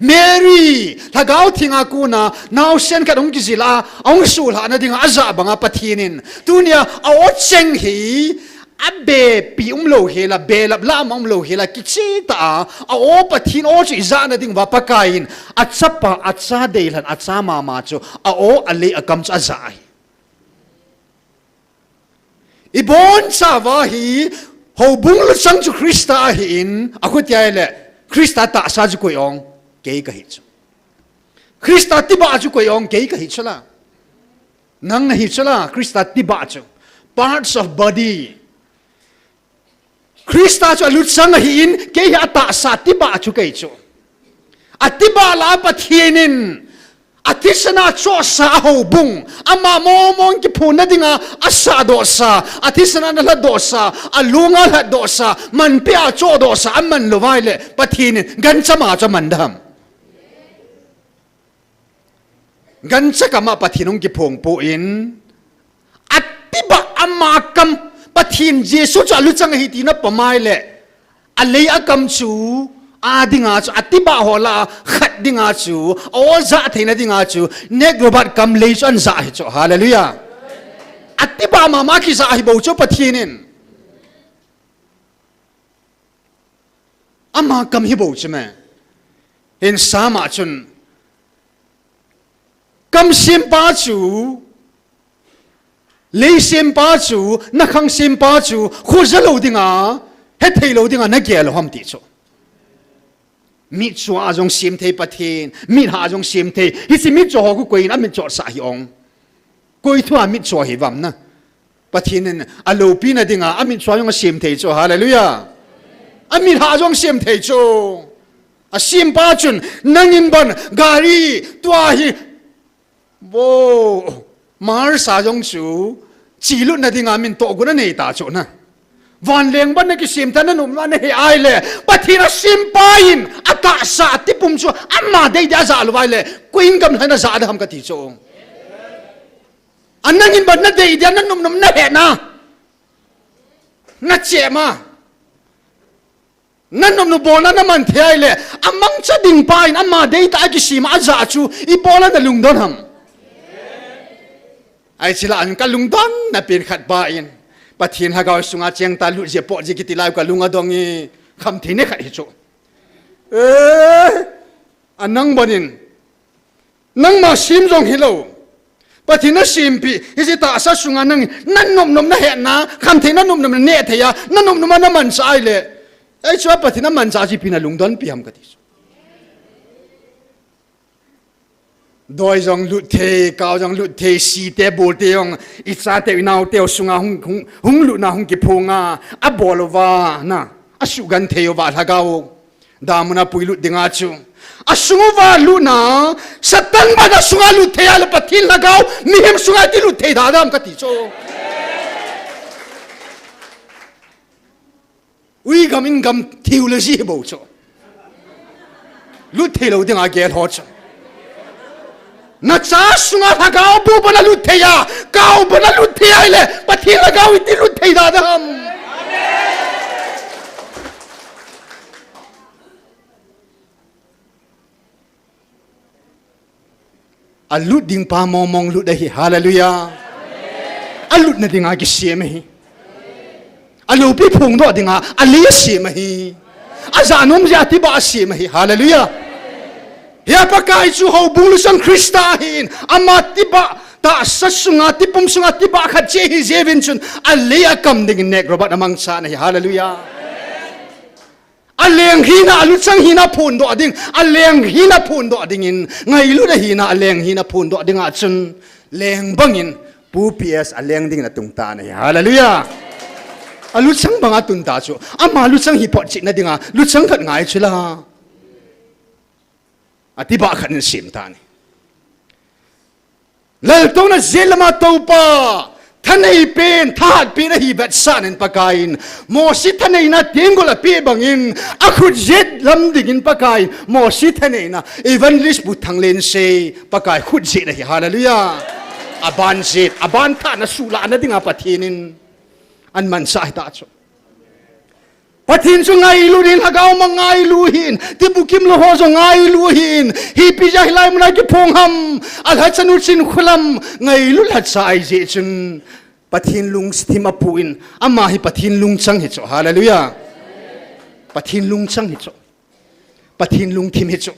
Mary, Lhagao Thenga kona naosen khat hung kijil a, ahung sohlhahna dinga ajah banga Pathen in tunia a-o cheng hi abepi umlou hela, belap lah a umlou hela, kichehtah a, a-o Pathen o chu ijahna dinguva Pakaiyin achapa, acha deilhen, acha mama chu a-o alei akam chu ajah ahi. Ibonchauva hi, houbung luchang chu Christa ahin, akhutia ahile, Christa tahsa chu koi ong, kei kahi chu. Christa tibah chu koi ong, kei kahi chu la. Nang nahi chu la, Christa tibah chu. Parts of body. Christa chu aluchang ahin, kei hi atahsa tibah chu kei chu. Atibah lah a Pathen in, athisana chohsa a houbung, ama mongmong kiphonna dinga asahdohsa, athisana ana lhatdohsa, alunga lhatdohsa, manpeh a chohdohsa, aman louva ahile, Pathen in gancha ma chu aman dem? Gancha kam a Pathen hung kiphong poi, atibah ama kam, Pathen Jesu chu aluchang ahi tina pom ahile, alei a kam chu, adinga chu, atibah ho lah a khat dinga chu, a-o jah theina dinga chu, neck robot kam lei chu anjah ahi chu, hallelujah. Atibah mama kijah ahi bou chu Pathen in. Ama kam hi bou chu me. Hin Psalm a chun, kam sempa chu, lei sempa chu, nakhang sempa chu, khoja lou dinga, hethei lou dinga nagel u ham ti chu. Mitcho a jong sem thei Pathen, mit ha jong sem thei. Hiche mitcho ho khu koi in amitcho sah hi ong? Koi thua mitcho hi vam na? Pathen in aloupina dinga amitcho jong asem thei chu, hallelujah. Amit ha jong sem thei chu. Asempa chun, nangin ban, gari, tua hi, vo, Mars a jong chu, chelutna dinga min tohgon anei ta chu na. Vanleng ban nakisem ta nanop nom nahe ahile, Pathen asempa in, atahsa atipum chu, ama dei dia ajah lou ahile, koi in gamlha in ajah dem kati chu. A nangin ban nadei dia nanop nom nahe na. Nachema. Nanop nom bolna naman thei ahile, amangcha ding pa in ama deitah a kisem a ajah chu, ibola nalungdon ham? Ahi chila an kalungdon na pen khat pa in, Pathen lhagao sunga cheng ta lut je pot je kiti lai kalung adong e, khamthei ne khat hi chu. Eh, anang bonin, nangma sem jong hilou. Pathen in asempeh, hiche tahsa sunga nangin, nanop nom nahe na, khamthei nanop nom naneh thei a, nanop nom a namanchah ahile. Ahi chu a Pathen in amanchah chu ipi nalungdon pi ham kati chu. Doi jong lut thei, kau jong lut thei, site bolte jong, ichateu inaoteu sunga hung, hung, hung lutna hung kiphong a, abol uva, na, asugenthei uva, lhagao. Damun a puilut dinga chu. Asung uva lutna, Satan ban asunga lut thei ahile Pathen lhagao, mihem sunga iti lut thei da dem kati chu. Ui gam in gam theology hi bou chu. Lut thei lou dinga gel ho chu. Nacha sunga lhagao bu ban alut thei a, kau ban alut thei ahile, Pathen lhagao iti lut thei da dem? Alut ding pa mongmong lut ahi, hallelujah. Alutna dinga kisem ahi. Aloupi phongdoh dinga, alei asem ahi. Ajah nom jeh a tibah asem ahi, hallelujah. Hia Pakai chu houbung luchang Christa ahin, ama tibah tahsa sunga, tipum sunga tibah khat cheh ahi jeh uvin chun, alei akam dingin neck robot amangchan ahi, hallelujah. Aleng hina, aluchang hina phondoh ding, aleng hina phondoh dingin, ngailut ahina, aleng hina phondoh dinga chun, leng bangin, Pu P S aleng dingin atung tan ahi. Hallelujah. Aluchang banga tun ta chu, ama luchang hi photchetna dinga, luchang khat ngai chu la. Atibah khat in sem tan ahi. Laltouna jet lama toupa, thanei pen, thahat pen ahi vetsahnan Pakaiyin, Mosi thaneina tenggol apeh bangin, akhut jet lam dingin Pakaiyin, Mosi thaneina, Evangelist Pu Thanglensei, Pakai khut jet ahi, hallelujah. Aban jet, aban thahna suhlahna dinga Pathen in, ahin mansah ahi ta chu. Pathen chu ngailu hih in, lhagao ma ngailu hih in, tibukim lou ho jong ngailu hih in, ipi jeh a hilai muna kiphong ham, alhachanu chinkholam, ngailu lhacha ahi jeh chun, Pathen lungthim apuh in, ama hi Pathen lungchang hi chu, hallelujah. Pathen lungchang hi chu. Pathen lungthim hi chu.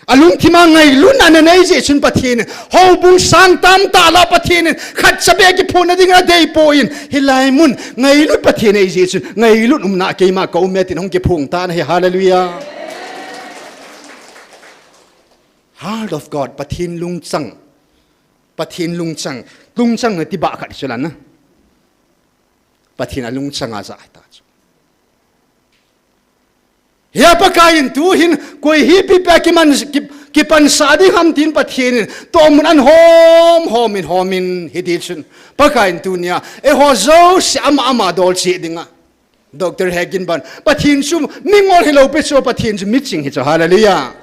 Alungthima ngailutna anei jeh chun Pathen in, houbung sang tamtah lah Pathen in khatcha beh kiphonna ding adei poi. Hilai mun ngailut Pathen ahi jeh chun, ngailut umna keima ka um e tin hung kiphong tan ahi. Hallelujah. Heart of God, Pathen lungchang. Pathen lungchang. Lungchang nati bah khat chu la na. Pathen alungchang a ja ta chu. Hia Pakai in tuhin koi hi pipa kiman, ki, kipansah ding ham tin Pathen in tohmun an hom, hom in, hom in hiti chun. Pakai in tunia, eiho jouse ama, ama dol cheh dinga. Doctor Hagin ban. Pathen chu mingol hilou pi chu, Pathen chu miching hi chu. Hallelujah.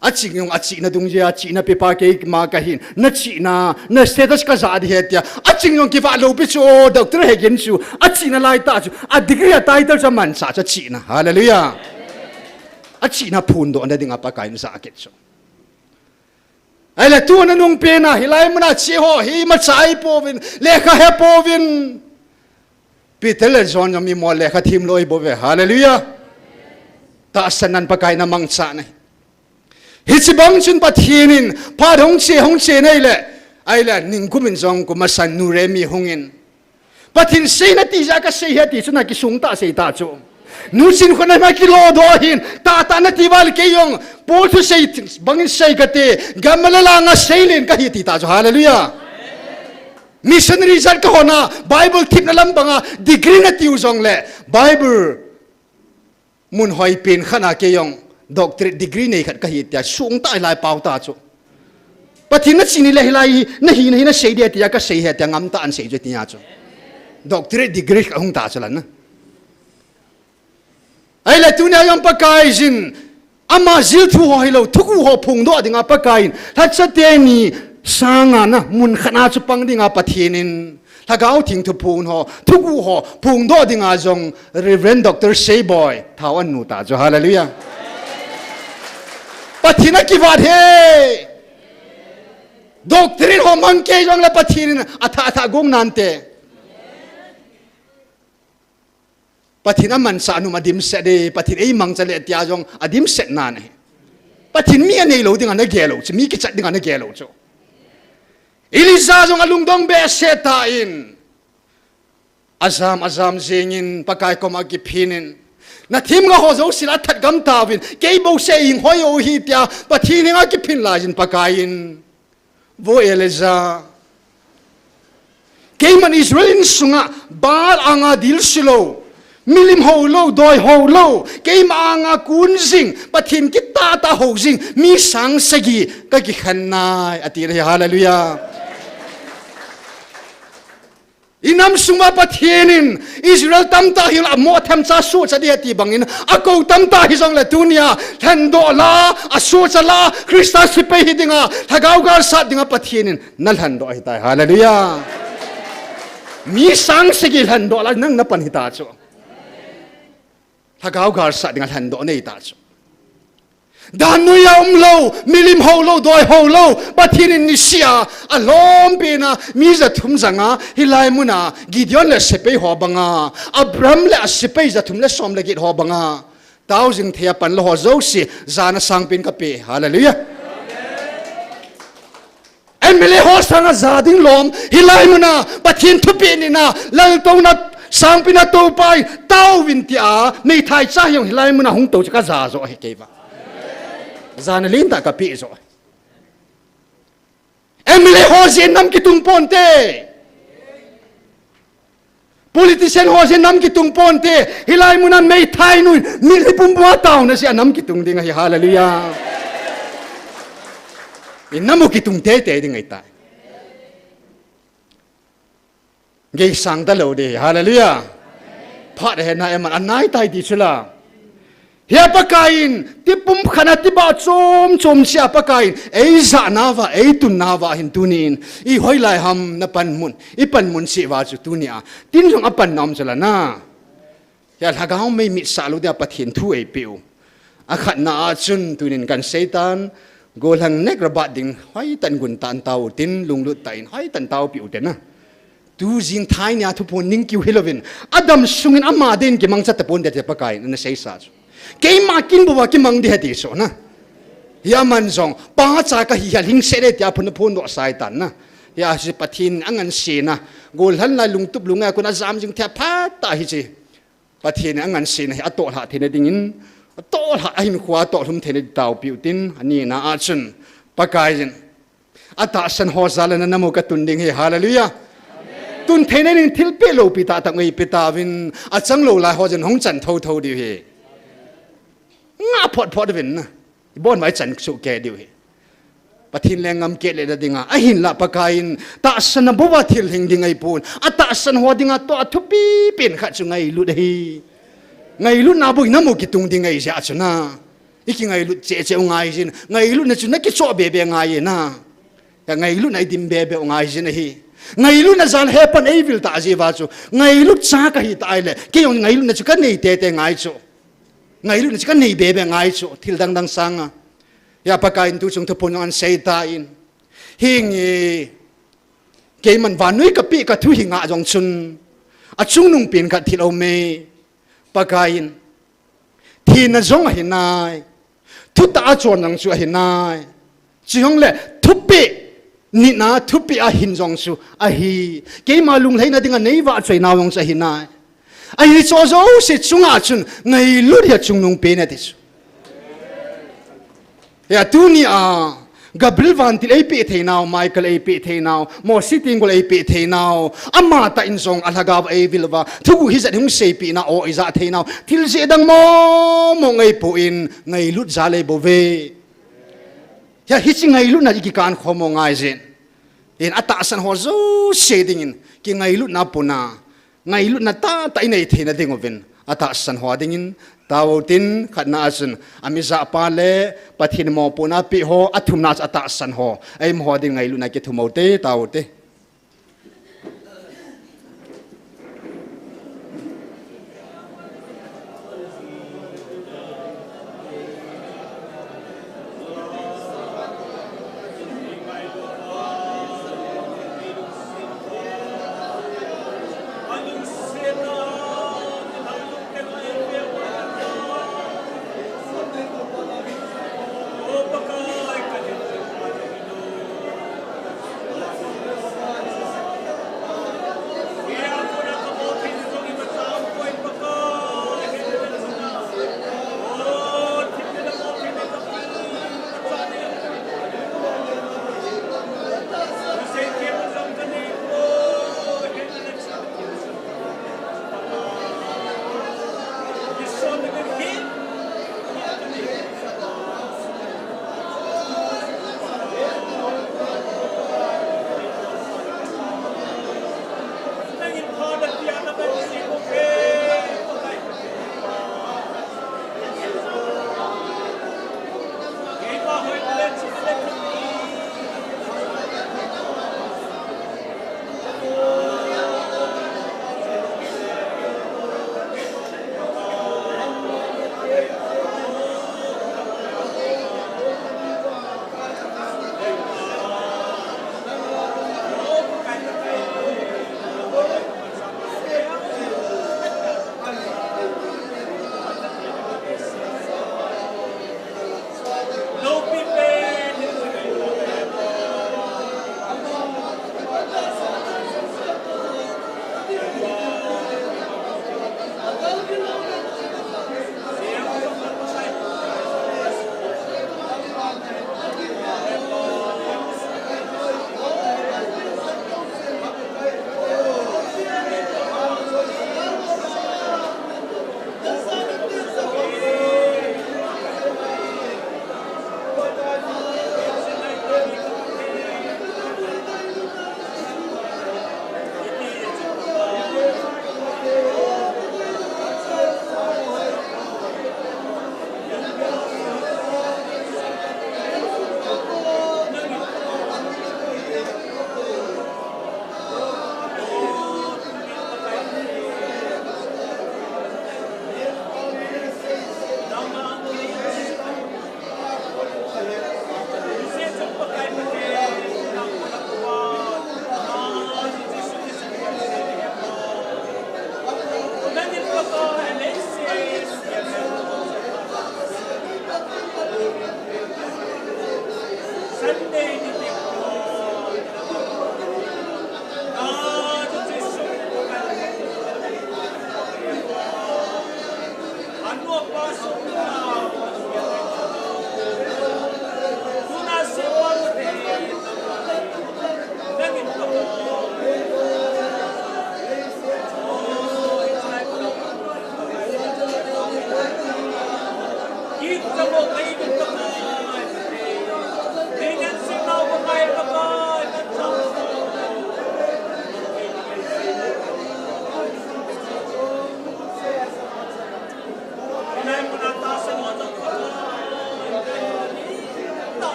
Aching jong achihna dungjui a, chihna pepa keima kahin. Na chihna, na status kaja ding ahi tia. Aching jong kivah lou pi chu, o, Doctor Hagin chu. Achihna laitah chu. A degree a title chu amanchah chu achihna. Hallelujah. Achihna phondohna dinga Pakai in ja kit chu. Ahile tuna nung pena, hilai muna che ho, hi machai pouvin, lekha he pouvin. Peter le John jong mi mol lekha themlou ahi bouve. Hallelujah. Tahsan nan Pakai in amangcha ahi. Hiche bang chun Pathen in, phat hung che, hung che nai le. Ahile, ningkum in jong kum asan nu Remi hung in. Pathen seina tija kasei ahi ti chu na kisung tah sei ta chu. Nu Chinkhona ma kilodoh hin, tahtah nati val kei jong, Paul thusei bangin sei kate, Gamaliel anga seilen kahi ti ta chu. Hallelujah. Missionary jat kahon a, Bible themna lam banga, degree nati u jongle, Bible mun hoi pen khat a kei jong, doctorate degree nei khat kahi tia, sung tah hilai pao ta chu. Pathen in nachi ni le hilai, nahi, nahi, nasei ding tia, kasei ahi tia, ngam tah in sei chu tia chu. Doctorate degree kahung ta chu la na. Ahile tunia jong Pakai in, ama jil thu ho hilou, thuguh ho phongdoh dinga Pakai in, lhacha teni sanga na, mun khat a chu pang dinga Pathen in, Lhagao Theng thuphon ho, thuguh ho, phongdoh dinga jong, Reverend Doctor Seiboi, thao an nu ta chu, hallelujah. Pathen in akivat e. Doctorate ho mang kei jongle Pathen in athah, athah gong nante. Pathen amanchah nom adimset e, Pathen eimangcha le tia jong adimset nan ahi. Pathen mi anei lou dinga nagel lou chu, mi kichat dinga nagel lou chu. Elijah jong alungdong behseh tan. Ajam, ajam jingin Pakai koma kiphin in. Nathemgao ho jouse la that gam tauvin, kei bouseh hing hoi u hi tia, Pathen henga kiphin laiyin Pakai in. Vo Elijah. Keiman Israel insunga Baal anga dilsu lou, milim hou lou, doi hou lou, keima anga kun jing, Pathen kitah tah hou jing, mi sang sagi kakikhen nai, ati ahi, hallelujah. Inam sunga Pathen in Israel tamtah hi la mo themcha suhcha ding ati bangin, akou tamtah hijongle tunia, lhendoh la, asuhcha la, Christa sepai hi dinga, lhagao galsat dinga Pathen in, nalhendoh ahitai, hallelujah. Mi sang sagi lhendoh la, nang napan hita chu. Lhagao galsat dinga lhendoh nei ta chu. Dan noiya um lou, milim hou lou, doi hou lou, Pathen in niseh a, alompi na, mi jathum janga, hilai muna, Gideon le sepai ho banga, Abraham le asepai jathum le som le get ho banga, tao jing thei a panla ho jouse, jana sangpen kapeh, hallelujah. M L A ho sanga ja ding lom, hilai muna, Pathen thupeh nina, laltouna, sangpina toupai, taovin tia, meithai cha hiong hilai muna hung tou chu kaja jo ahi keiva. Jana lentah kapeh jo. M L A ho jeh in nam kitung ponte. Politician ho jeh in nam kitung ponte, hilai muna meithai nu, mitlhi pumpuma taona jeh a nam kitung ding ahi, hallelujah. Inam u kitung teitei ding ahitai. Geisang talou ding, hallelujah. Phat hena eman anaitai ti chu la. Hia Pakai in, tipum khat a tibah chom chom cheh a Pakai in, eijahna uva, eitunna uva hin tunin, ihoilai ham napanmun, ipanmun cheh uva chu tunia, tin jong apanna um chu la na. Hia lhagao mei mitsah lou dia Pathen thu eipeh u. Akhatna a chun tunin kan seitan, gollhang nek rabat ding, hoitah in gun tah in tao utin, lunglut tah in, hoitah in taopeh ute na. Tu jing thai nia thuphon ning kiu hilouvin, adam sungin ama din kimangcha taponte tia Pakai in ana seisa chu. Keima kin bouva kimang ding ahi ti chu na. Hia man jong, pa cha kahi hia lhingset e tia phun phun doh sai tan na. Hia si Pathen angansena. Gollhang lai lungtup lungngai a kon ajam jing thei phat ta hiche. Pathen angansena hi atoh lhah theina dingin, atoh lhah ahin khua atoh lhum theina ding taopiu tin, anina a chun. Pakaiyin. Atahsan ho jal a nana mu katun ding hi, hallelujah. Tun theina ding thilpeh loupi tah tah ngeipe tauvin, achang lou lai ho jong hung chan thotho diu hi. Ngah phot phot uvin na. Ibon vai chan suh kei diu hi. Pathen lenggam keh le na dinga. Ahinlah Pakaiyin tahsan a bou a thil hing ding ahipon. Atahsan ho dinga toh athupi pen khat chu ngailut ahi. Ngailutna bou hi namu kitung ding ahi jeh a chu na. Iki ngailut cheh cheh u ngai jin. Ngailutna chu nakichoh be be ngai e na. Ngailutna idim be be u ngai jin ahi. Ngailutna jal hepan eivil ta jeh uva chu. Ngailut cha kahi ta ahile. Kei jong ngailutna chu kanei tete ngai chu. Ngailutna chu kanei be be ngai chu. Thil dang dang sanga. Hia Pakaiyin tu chung thuphon jong ahin sei tan. Hinge. Keiman vannoi kapeh kathu hi ngah jong chun. Achungnung pen khat thil aume. Pakaiyin. Thina jong ahi nai. Thutah a chon jong chu ahi nai. Chujongle thupeh. Nina thupeh a hin jong chu ahi. Keima lunglhaina dinga nei vahchoi nau jong chu ahi nai. Ahi chu jouse chunga chun ngailut hi achungnung pen ati chu. Hia tunia, Gabriel vantil eipeh theinau, Michael eipeh theinau, Mosi tenggol eipeh theinau, amatah in jong alhagao eivil uva, thuguh hijat hung seipehna o ija theinau, thil jeh dang momo ngaipon, ngailut jal eibou ve. Hia hiche ngailutna ikikan khom u ngai jin. In atahsan ho jouse dingin, kingailutna puna, ngailutna tahtah inei theina ding uvin, atahsan ho dingin, tao tin khatna a chun, amijahpa le Pathen mopohna peh ho, athumna chu atahsan ho, eima ho ding ngailutna kithum u te, tao te.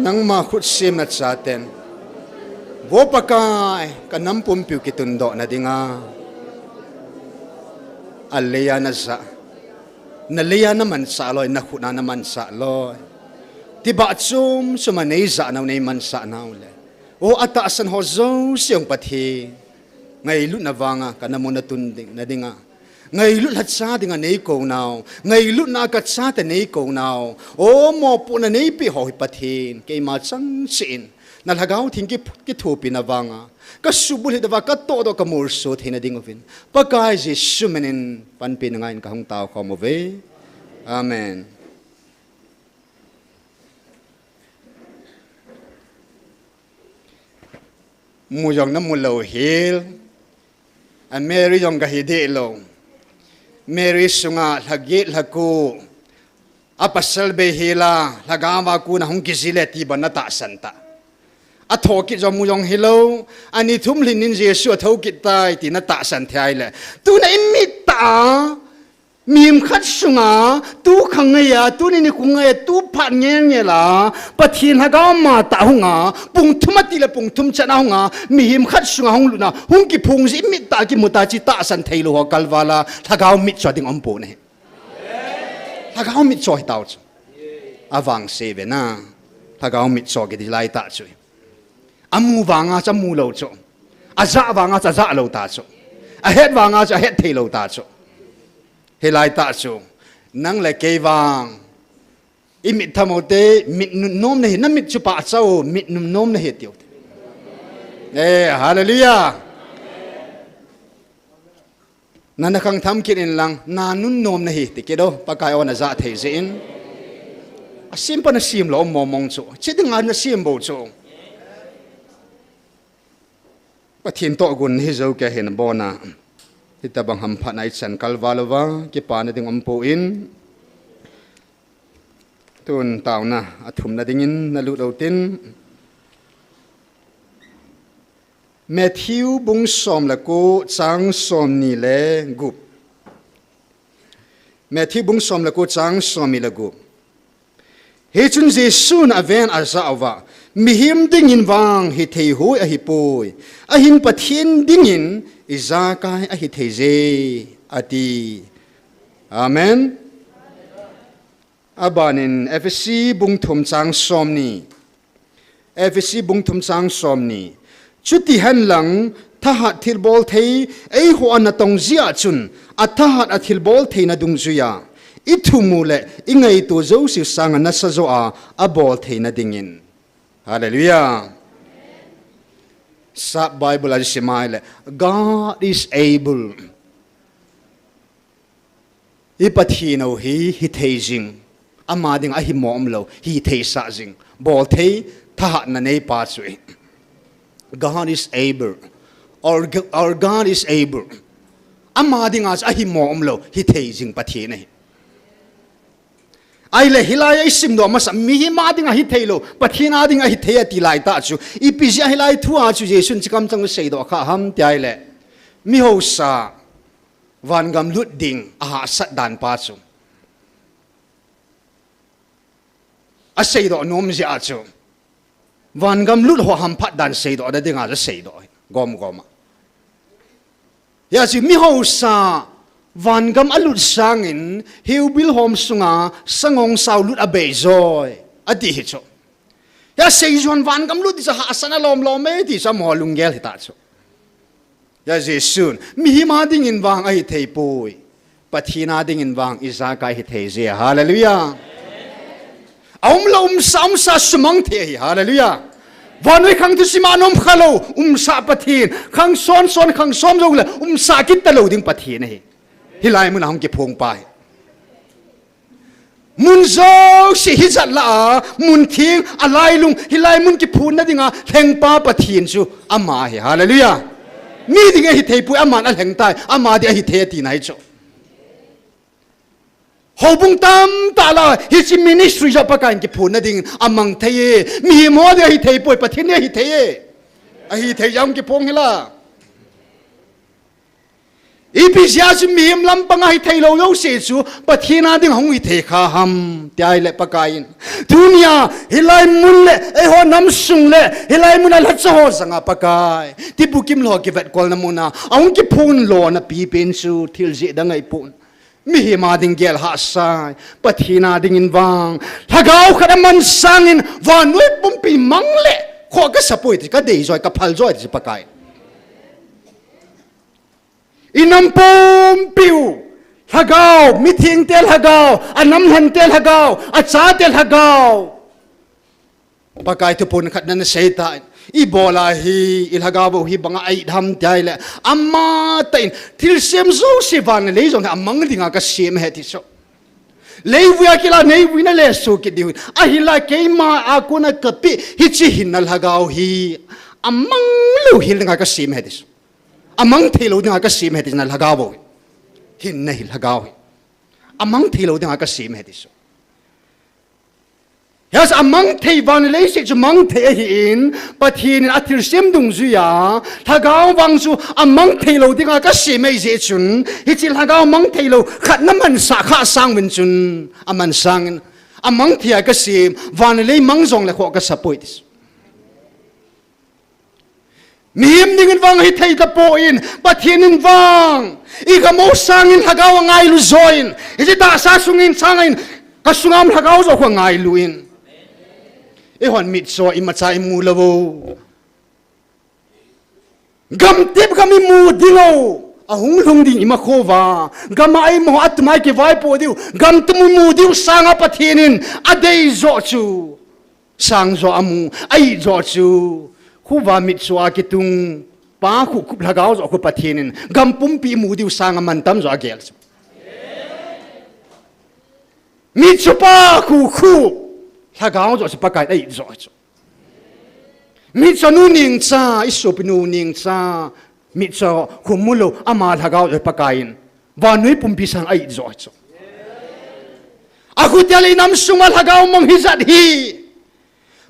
Nangma khut semna chaten, Vo Pakai, ka nam pumpiu kitundoh na dinga, a leiya na ja, na leiya na manchah loi, na khut a na manchah loi. Ti bah chom chom a nei ja nau, nei manchah nau le, O, a tahsan ho jouse jong Pathen, ngailutna vanga ka nam u na tun ding, na dinga, ngailut lhacha dinga nei kou nau, ngailutna ka chate nei kou nau, O, mopohna nei peh ho hi Pathen, keima chang cheh in, na lhagao theng ki, kithopi na vanga, ka subulhit uva, ka tohdoh, ka molso theina ding uvin, Pakai Jesu min in panpi na ngai in ka hung tao khom uve. Amen. Mu jong na mu lou hel. A Mary jong ka hi deh lou. Mary sunga lha get lha ko. A pasal bei hel a, lhagao a kon a hung kiji le ti bang na tahsan ta. A thokit jong mu jong hilou. A ni thum lhin in Jesu a thokit tai ti na tahsan thei le. Tuna i mit tah a, Mihem khat sunga, tu kha ngai a, tuni nikho ngai a, tu phat ngel ngel a, Pathen lhagao matah a hung a, pung thum a ti le pung thum chan a hung a, mihem khat sunga hung lut na, hung kiphong jeh i mit tah a kimu ta chi tahsan thei lou ho kalval a, lhagao mitcho ding um pon ahi. Lhagao mitcho hi tao chu. A vangse ve na, lhagao mitcho kiti lai tah chu. A mu vanga chu a mu lou chu. A ja vanga chu a ja lou ta chu. A het vanga chu a het thei lou ta chu. Hilai tah chu, nang le kei vang. I mit thamo te, mit nunnom na hi, na mit chu pah chau, mit nunnom na hi tiu te. Eh, hallelujah. Na na khang tham kit in lang, na nunnom na hi, ti kit o, Pakai o na ja thei jeh in. A sim pa na sim lou, mong mong chu. Chi dinga na sim bou chu. Pathen toh gun hi jo ke hin bon a. Hitabang hamphatna i chan kalval uva, kipana ding um pon. Tun taona a thumna dingin na lut u tin. Matthew bung som le ko chang som ni le gup. Matthew bung som le ko chang som ni le gup. Hichun Jesun aven ajah uva, mihem dingin vang hithei hoi ahipoi. Ahin Pathen dingin ijakai ahithei je, ati. Amen. Abanin Ephesi bung thum chang som ni. Ephesi bung thum chang som ni. Chuti henlang, thahat thilbol thei, eiho ana tong jeh a chun, athahat a thilbol theina dungjuia, i thum u le, i ngaito jouse sanga nasa joh a, abol theina dingin. Hallelujah. Sap Bible a sim a ahile, God is able. I Pathen u hi, hithei jing. Ama dinga himo umlou, hithei sah jing. Bol thei, thahatna neipa chu ahi. God is able. Our, our God is able. Ama dinga chu ahimo umlou, hithei jing Pathen ahi. Ahile, hilai a i simdoh masa, mihem a dinga hithei lou, Pathen a dinga hithei ati lai tah chu. Ipi jeh a hilai thu a chu Jesun chikam chang seidoh kha ham ti ahile. Mihausa. Vangam lut ding ahahsat dan pa chu. Aseidoh nom jeh a chu. Vangam lut ho hamphat dan seidoh na dinga chu seidoh hi. Gom gom a. Hijeh chun mi hausa, vangam alut sangin, hiubil hom sunga, sangong sao lut abei joi. Ati hi chu. Hijeh chun vangam lut ti chu hahsatna lom lom e ti chu amaho lunggel hita chu. Hijeh chun, mihem a dingin vang ahi thei poi. Pathen a dingin vang ijakai hi thei je. Hallelujah. Aum lou umsa, umsa sumang thei ahi. Hallelujah. Vannoi khang thusim a aum kha lou, umsa Pathen. Khang son son, khang som jou le, umsa kit talou ding Pathen ahi. Hilai mun a hung kiphong pa hi. Mun jouse hijat lah a, mun theng, alailung, hilai mun kiphonna dinga, lhengpa Pathen chu ama ahi. Hallelujah. Mi ding ahi thei poi, aman alheng tai, ama ding ahi thei ati nai chu. Houbung tamtah lah a, hiche ministry joh Pakaiyin kiphonna dingin amang thei e. Mihem ho ding ahi thei poi, Pathen ding ahi thei e. Ahi thei jong kiphong hila. Ipi jeh a chu mihem lampang a hi thei lou jouse chu Pathen a ding hung hi thei kha ham, ti ahile Pakaiyin. Tunia, hilai mun le, eiho nam sung le, hilai mun a lhacha ho janga Pakai. Ti bukim lou kivetkolna mun a, ahung kiphong lona pipen chu thil jeh dang ahipon. Mihem a ding gel hahsa, Pathen a dingin vang. Lhagao khat aman sangin, vannoi pumpi mang le, khoh kasa poi ti, kadei joi, kaphal joi ti Pakai. Inam pumpiu, lhagao, mithengte lhagao, anam lhante lhagao, achate lhagao. Pakai thuphon khat nasei tan, ibola hi, ilhagao u hi banga a-it ham ti ahile, amatah in, thilsem jouse van le lei jong hi amang dinga kasem ahi ti chu. Leivui a kila neivui na lesu kit diu hin. Ahila keima a kona kapeh, hiche hinna lhagao hi, amang lou hel dinga kasem ahi ti chu. Amang thei lou dinga kasem ahi ti chu na lhagao u. Hinna hi lhagao hi. Amang thei lou dinga kasem ahi ti chu. Hijeh a amang thei van le leiset chu mang thei ahin, Pathen in athilsem dungjuia, lhagao vang chu amang thei lou dinga kasem ahi jeh chun, hiche lhagao mang thei lou khat na mansah kha sangin chun, aman sangin, amang thei a kasem, van le lei mang jong le khoh kasa poi ti chu. Mihem dingin vang hi thei tapon, Pathen in vang. Igam u sangin lhagao angailu join. Hiche tahsa sungin sangin kasunga um lhagao joh khu angailu in. Eihon mitcho imacha imu lou u. Gamtep gam imu ding u. Ahung lhung ding ima khova. Gam a imu atum a kivaipoh diu. Gamtum imu diu sanga Pathen in adei joh chu. Sang joh amu, a-it joh chu, khuva mitcho a kitung, pa khu khup lhagao joh khu Pathen in, gam pumpi imu diu sanga mantam joh agel chu. Mitcho pa khu khup, lhagao joh chu Pakai in a-it joh chu. Mitcho nu ningcha, isopinu ningcha, mitcho khu mulou, ama lhagao joh Pakai in. Vannoi pumpi sang a-it joh chu. Akhutia le inam sunga lhagao mang hijat hi.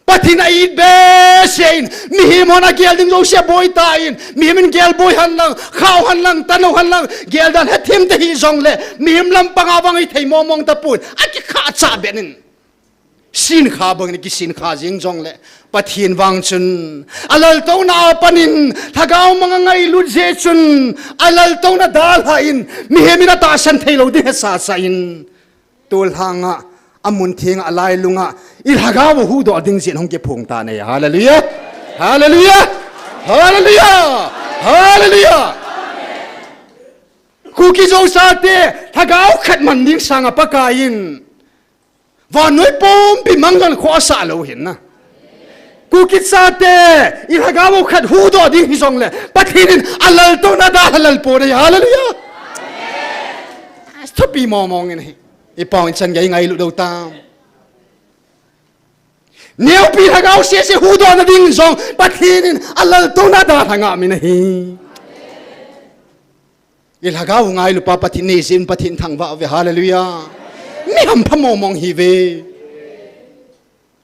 Pathen a-it behseh in, mihem hon agel ding jouse aboi tan, mihem in gel boi henlang, khao henlang, tano henlang, gel dan hethem tahih jongle, mihem lampanga vang hithei mongmong tapon, akikhah chah ben in. Sinkha bangin kisin kha jing jongle, Pathen vang chun, alaltouna a panin, lhagao mang angailut jeh chun, alaltouna dalhan, mihem in atahsan thei lou ding hesasa in, tolhanga, amun thenga, alailunga, ilhagao u huhdoh ding jeh in hung kiphong tan ahi. Hallelujah! Hallelujah! Hallelujah! Hallelujah! Kuki Zo chate, lhagao khat man ding sanga Pakai in, vannoi pumpi mang jong khoh asah lou hin na. Kuki chate, ilhagao u khat huhdoh ding hijongle, Pathen in alaltouna dalha lal pon ahi. Hallelujah. Thupi mongmong in ahi. Ipau in chan gei ngailut lou tam. Neopi lhagao sese huhdohna ding jong, Pathen in alaltouna dalha ngam in ahi. Ilhagao u ngailupa Pathen neijin Pathen thangvah uve, hallelujah. Mi hampha mongmong ihiuve.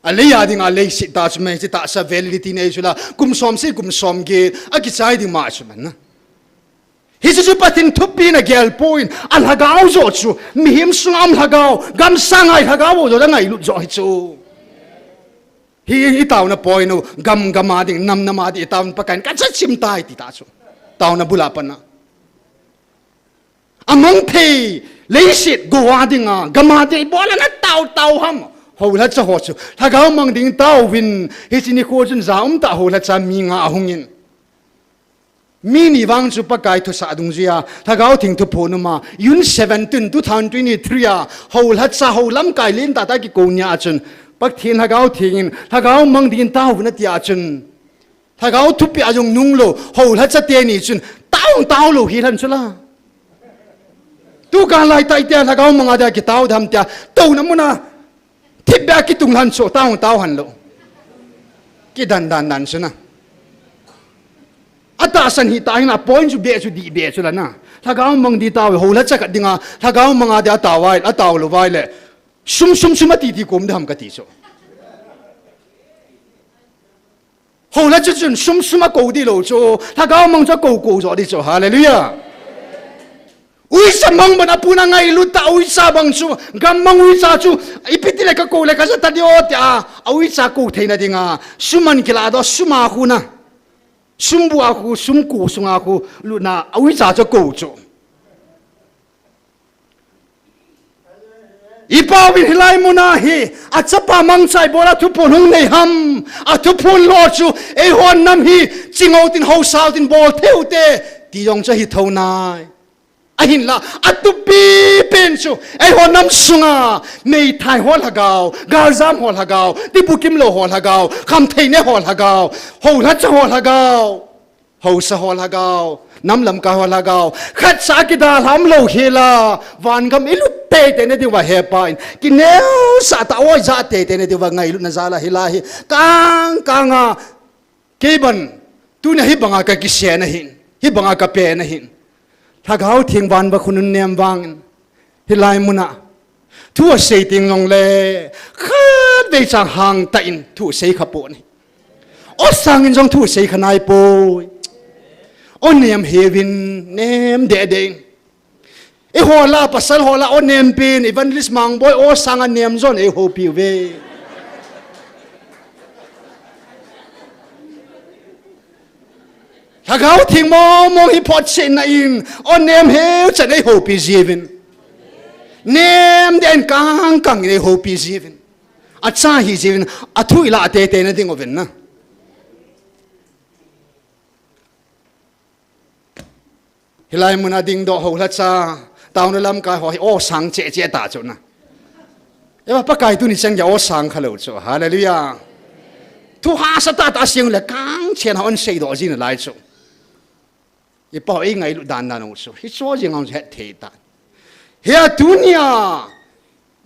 Alei a dinga leiset tah chu mai, hiche tahsa validity nei chu la, kum som se, kum som get, akichai ding ma chu man na. Hiche chu Pathen thupina gel pon, alhagao joh chu, mihem sunga um lhagao, gamsanga lhagao joh angailut joh hi chu. Hi, hi tauna poi no, gam gam a ding, nam nam a ding, i tauna Pakaiyin, ka cha chim tai ti ta chu. Tauna bula pana. Amang thei, leiset go a dinga, gam a ding, bola na tau tau ham. Houlhacha ho chu. Lhagao mang ding tauvin, hiche nikho chun ja um tah houlhacha mi nga ahungin. Mi ni vang chu Pakai thusah dungjuia, Lhagao Theng thuphon uma, June seventeen, two thousand twenty-three a, houlhacha ho lamkai lentah tah kikou nia chun, Pathen Lhagao Theng in, lhagao mang dingin tauvin atia chun, lhagao thupeh a jong nunglou, houlhacha teni chun, tao tao lou hi lhan chu la. Tukan lai tai tia, lhagao manga dia kitao dam tia, touna muna, thipbeh a kitung lhan chu, tao tao han lou. Kidan dan dan chu na. Atahsan hita hin a point chu beh chu dih beh chu la na. Lhagao mang ding tao, houlhacha khat dinga, lhagao manga dia tao vai, atao lou vai le. Sum sum sum ati ti kom dam kati chu. Houlhacha chun sum sum akou ding lou chu, lhagao mang chu akou kou jo ding chu. Hallelujah. Uicha mang bana puna ngailut tah uicha bang chu, gam mang uicha chu, ipi ti le ka kou le ka ja ta ding o tia, a uicha kou theina dinga, sum an kila doh, sum a khu na. Sum bu a khu, sum kou sunga khu, lutna, a uicha chu kou chu. I Pauvin hilai muna hi, achapa mangcha ibola thuphon hung nei ham, athuphon lou chu, eihon nam hi, chingou tin haosao tin bol thei u te, ti jong chu ahi thou nai. Ahinla, atupi pen chu, eihon nam sunga, meithai ho lhagao, galjam ho lhagao, tibukim lou ho lhagao, khamtheina ho lhagao, houlhacha ho lhagao. Haosa ho lhagao, nam lamkai ho lhagao, khatcha kidalham lou hila, vangam ilut teitei na diuva hepa in, kineosah tah a oi ja teitei na diuva ngailutna jal a hilai hi, kang kang a, kei ban, tunia hibanga ka kisen ahin, hibanga ka pen ahin. Lhagao Theng vangam khun un nem vangin, hilai muna, thu asei teng jongle, khatvei chang hangtah in thu asei kha pon ahi. O sangin jong thu asei kha nai poi. O nem heuvin, nem deh deh in. Eiho la, pasal ho la, o nem pen, Evangelist Mangboi, o sanga nem jon, eihoupi uve. Lhagao Theng mong mong hi photchetna in, o nem heu chan eihoupi jiuvin. Nem deh in kang kang in eihoupi jiuvin. Acha hi jiuvin, athu ilah teitei na ding uvin na. Hilai muna dingdoh houlhacha, taona lamkai ho hi o sang cheh cheh ta chu na. Eva Pakai tuni chan gei o sang kha lou chu. Hallelujah. Thu hahsa tah tah asei le kang chen a hon seidoh jing nalai chu. I Pau ei ngailut dan dan u chu. Hichu jing ang het thei ta. Hia tunia,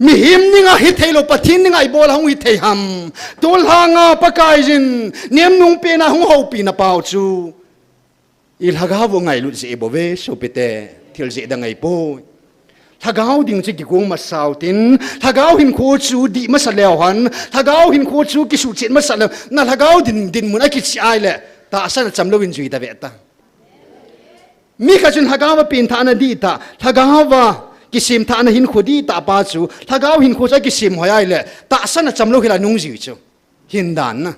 mihem dinga hithei lou, Pathen dinga ibola hung hithei ham. Tolhanga Pakaiyin, nem nung pena hung houpina pau chu. I lhagao u ngailut jeh bou ve, sopite, thil jeh dang ahipoi. Lhagao ding chu kigong masa u tin, lhagao hinkho chu dih masa leu hen, lhagao hinkho chu kisuhchet masa leu, na lhagao din, dinmun akichai le, tahsan a cham louvin jui ta ve ta. Mi khat chun lhagao a pengthahna dih tah, lhagao a kisemthahna hinkho dih tah pa chu, lhagao hinkho chu akisem hoi ahile, tahsan a cham lou hila nung jui chu. Hin dan na.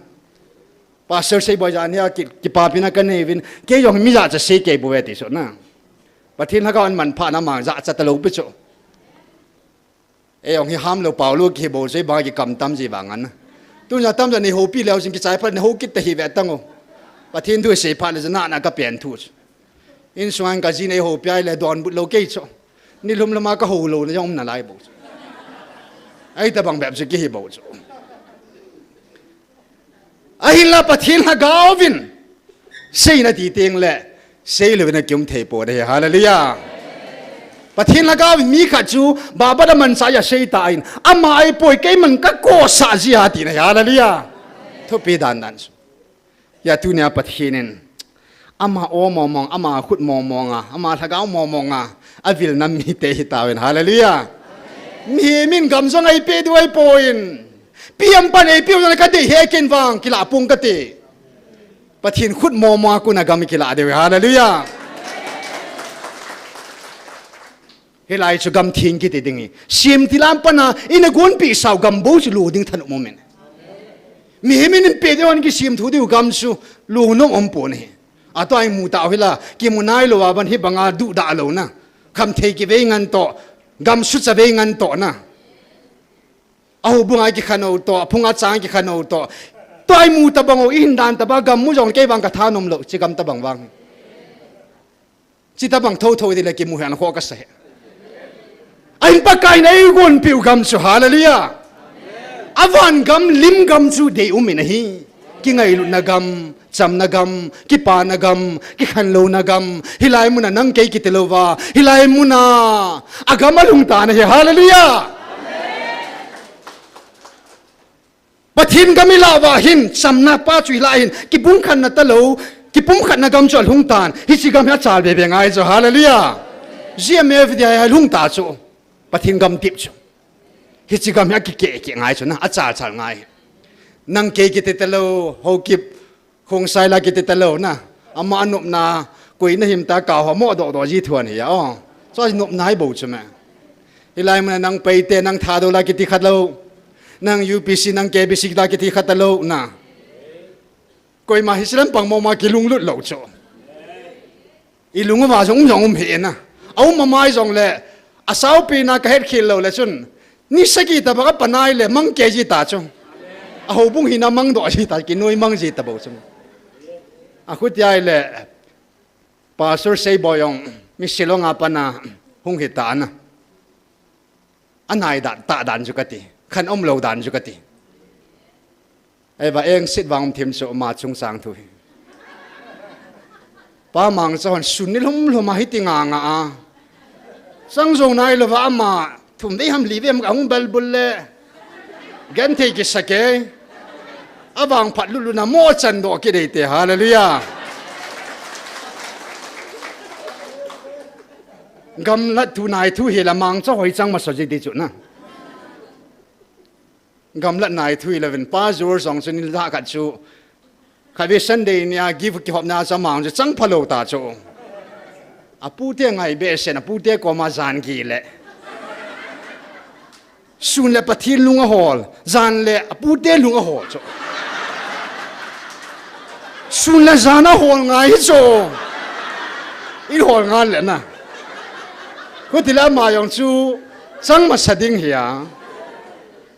Pastor Seiboi jani a ki, kipapina kanei uvin, kei jong hi mi jachat sei kei bou ve ti chu na. Pathen lhagao in manphahna mang jachat talou pi chu. Ei jong hi ham lou pau lou kihi bou chu, ei bang kikam tam ji vang an. Tunia tamjo nei houpi leu jing kichai phat nei hou kit ta hi ve tang o. Pathen thu sei phat le jana na ka pen thu chu. Insunga ka ji nei houpi ahile donbut lou kei chu. Ni lhum lhum a ka hou louna jong um nalai bou chu. Ahi tabang bep chu kihi bou chu. Ahinla Pathen lhagao vin. Seina ti teng le. Sei louvin akium thei pon ahi. Hallelujah. Pathen lhagao vin mi khat chu. Baba da mansa a sei ta in. Ama ahipoi keiman ka kosah jia tina ahi. Hallelujah. Thupi dan dan chu. Hia tunia Pathen in. Ama o mong mong, ama khut mong mong a, ama lhagao mong mong a, avilna mite hitauvin. Hallelujah. Mihem in gam jong eipeh diu ahipoi. P M pan eipeh u jong le ka dei he ken vang, kila pung kate. Pathen khut mong mong a kon a gam kila diu. Hallelujah. Hilai chu gam theng kiti ding ahi. Sem ti lam pana, ina gonpeh sau gam bou chu lo ding thanom um in. Mihem in peh ding hon kisem thu diu gam chu, lunom um pon ahi. Atua imu tau hila, kimu nailou a ban hi banga duhdah louna. Khamthei kivei ngan toh, gam suchavei ngan toh na. Ahoubung a kikhen u toh, aphung achang kikhen u toh. Tua imu tabang u, ihin dan tabang, gam mu jong kei vang kathanom lou, hiche gam tabang vang. Hiche tabang thotho ding le kimu hen kho kasei. Ahin Pakai in eigonpeh u gam chu, hallelujah. Avan gam, lim gam chu deium in ahi. Kingailutna gam, chamna gam, kipana gam, kikhen louna gam, hilai muna nang kei kiti louva, hilai muna agam alhung tan ahi, hallelujah. Pathen gam ilah uva hin, chamna pa chu ilah hin, kipumkhatna talou, kipumkhatna gam chu alhung tan, hiche gam hi achal bebe ngai chu, hallelujah. G M F D I alhung ta chu, Pathen gam tip chu. Hiche gam hi akikeh keh ngai chu na, achal chal ngai. Nang kei kiti talou, Haokip, Khongsai la kiti talou na. Ama anopna, koi nahim ta kaho mo doh doh ji thuan hi a, o. Chu anopna hi bou chu me. Hilai muna nang Paite, nang Thadou la kiti kha talou. Nang U P C, nang K B C la kiti kha talou na. Koima hiche lampang mama kilunglut lou chu. Ilung uva jong um jong um hih in a. Aum amai jongle, asaopina kahet khel lou le chun. Ni sagi tabang apanai le mang kei ji ta chu. Ahoubung hina mang doh ji ta, kinoi mang ji tabou chu. Akhuti ahile, Pastor Seiboi jong, mi Shillong a pat na, hung hita na. Anai dan, tah dan chu kati. Khen um lou dan chu kati. Ahivang engset vang um thim chu ama chungchang thu hi. Pa Mangcha hon sun nilhum lhum a hiti nga nga a. Chang jou nailouva ama thum vei ham li vei ham ahung bel bul le. Genthei kisa kei. Avang phat lulu na mo chan doh kit dei te. Hallelujah. Gamlat thu nai thu hi la Mangcha hoi chang masa ji ti chu na. Gamlat nai thu hi la vin pa Jur jong chu ni la khat chu. Khatvei Sunday nia gift kihopna chu amang chu chang phalou ta chu. Apute ngai behseh in, apute koma jan gi le. Sun le Pathen lung ahol, jan le apute lung ahol chu. Sun le jan ahol ngai hi chu. Ihol ngal le na. Khuti le ama jong chu chang masa ding hi a.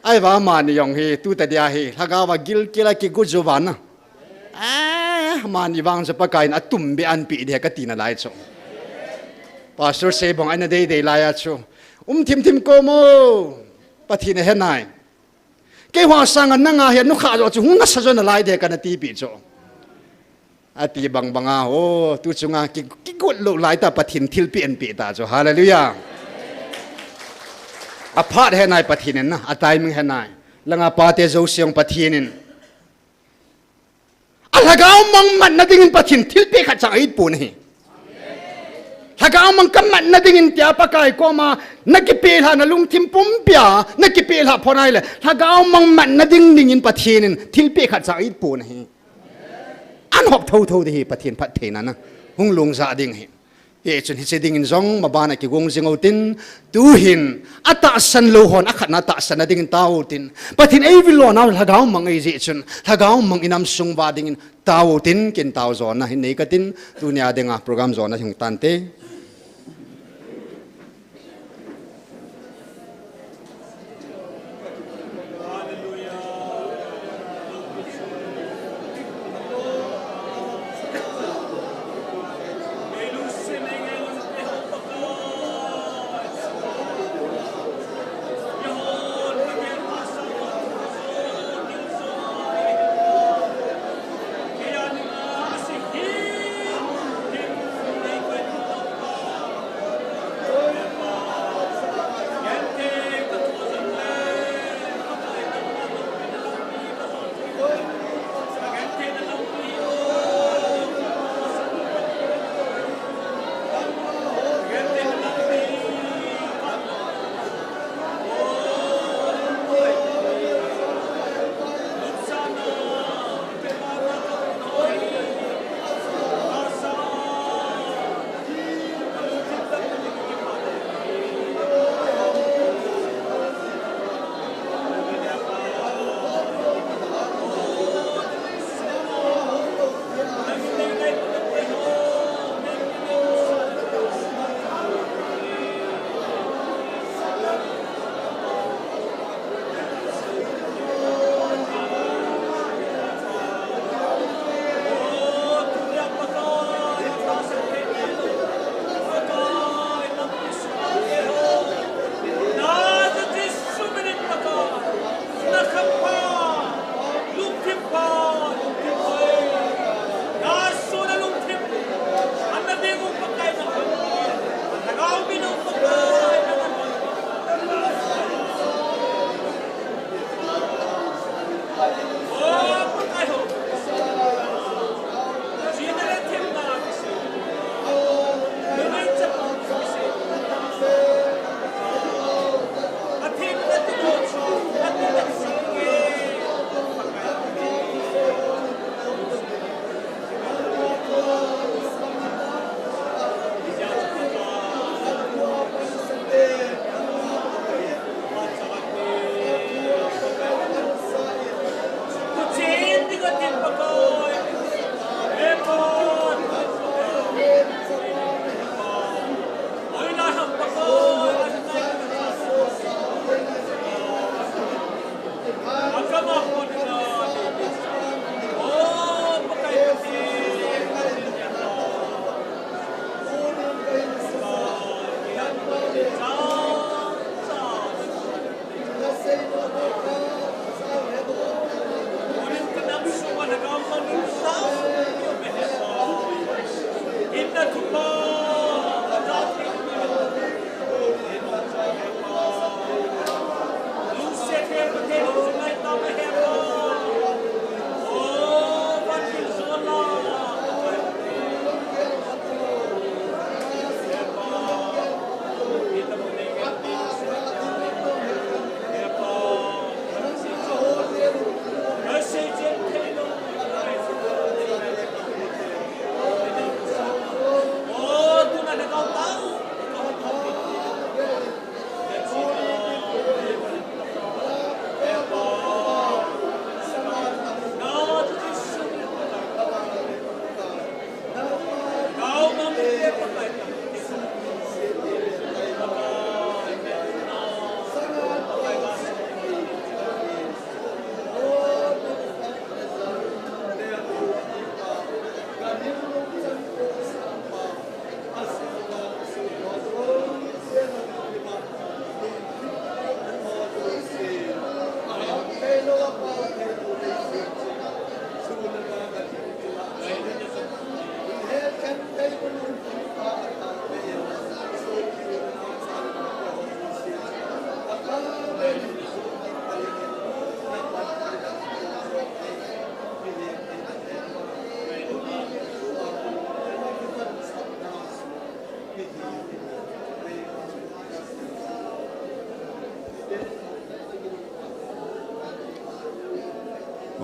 Ahivang amani jong hi, tu tadia hi, lhagao va gilkel a kigu ju vana. Ah, amani vang chu Pakai in atum be anpeh ding kati nalai chu. Pastor Seiboi ana dei dei lai a chu. Um thim thim ko mo. Pathen ahe nai. Keiho sanga nanga hi nukha jo chu hung nasa jo nalai ding kana tipeh chu. Ati bang banga, o, tu chunga ki, kigot lou lai ta Pathen thilpeh anpeh ta chu. Hallelujah. Aphat he nai Pathen in na, atiming he nai. Langa pate jouse jong Pathen in. Alhagao mang matna dingin Pathen thilpeh khat chang a-it pon ahi. Lhagao mang kamatna dingin tia Pakai koma, nakipelhah nalungthim pumpia, nakipelhah pho nai le. Lhagao mang matna ding dingin Pathen in thilpeh khat chang a-it pon ahi. An hop thotho ding hi Pathen phattheina na. Hung lungja ding hi. Hichun hiche dingin jong mabana kigong jing utin, tuhin atahsan lou hon akhatna tahsan na dingin tao utin. Pathen eivil lona lhagao mang eijeh chun, lhagao mang inam sung uva dingin tao utin, kin tao jona hin nei katin, tunia dinga program jona hung tante.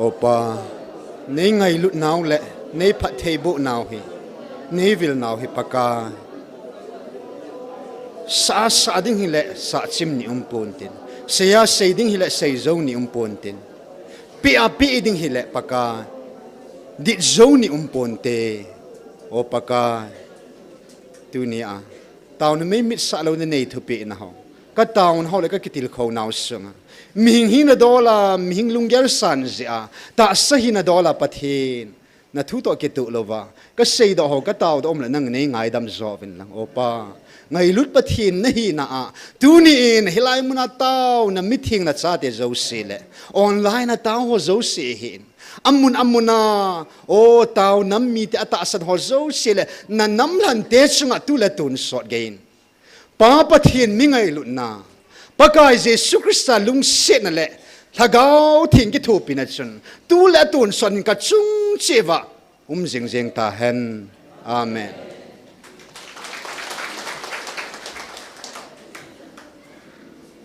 Opa, nei ngailut nau le nei phattheiboh nau hi, nei vil nau hi Pakai. Sa, sa ding hi le sa chim ni um pontin. Sei a sei ding hi le sei jou ni um pontin. Pi a pi ding hi le Pakai. Dit jou ni um ponte. O Pakai. Tuni a. Tauna mei mit sa lou na nei thupi na ho. Ka tauna ho le ka kitilkhou nau sunga. Mihing hina dola, mihing lunggel san jia. Tahsa hina dola Pathen. Na thu toh kituh louva. Ka seidoh ho, ka taodoh um le nang nei ngaidam jo vin lang. O Pa. Ngailut Pathen na hina a. Tuni in, hilai muna taona mithengna chate jouse le. Online a tao ho jouse hin. Amun, amun a, o, tao nam mite a tahsan ho jouse le, na nam lhante chunga tu le tun sot gei in. Pa Pathen mi ngailutna, Pakai Jesu Christa lungsetna le, Lhagao Theng kithopina chun, tu le tun sot in ka chung cheh uva, um jing jing ta hen. Amen.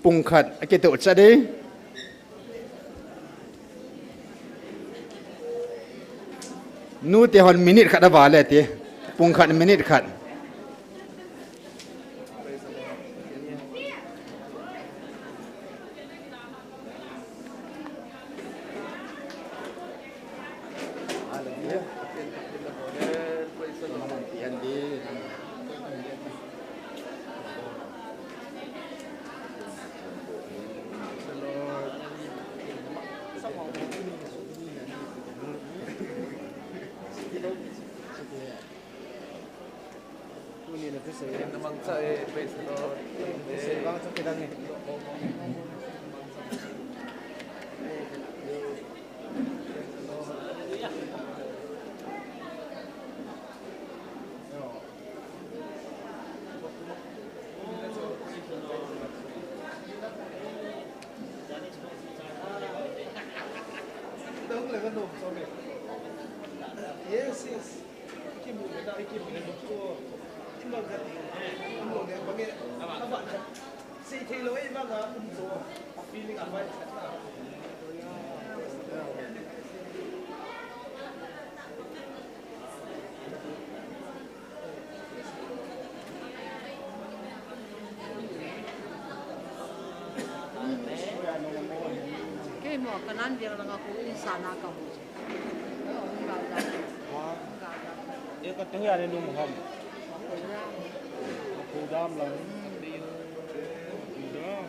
Pungkhat, a kitoh chat e. Nute hon minute khat a vale ti. Pungkhat minute khat. Yes, yes. Kei mo kanan dia langa ko insan a ka ho. Eka tu ya le nung ham. Aku dam lang. Aku dam.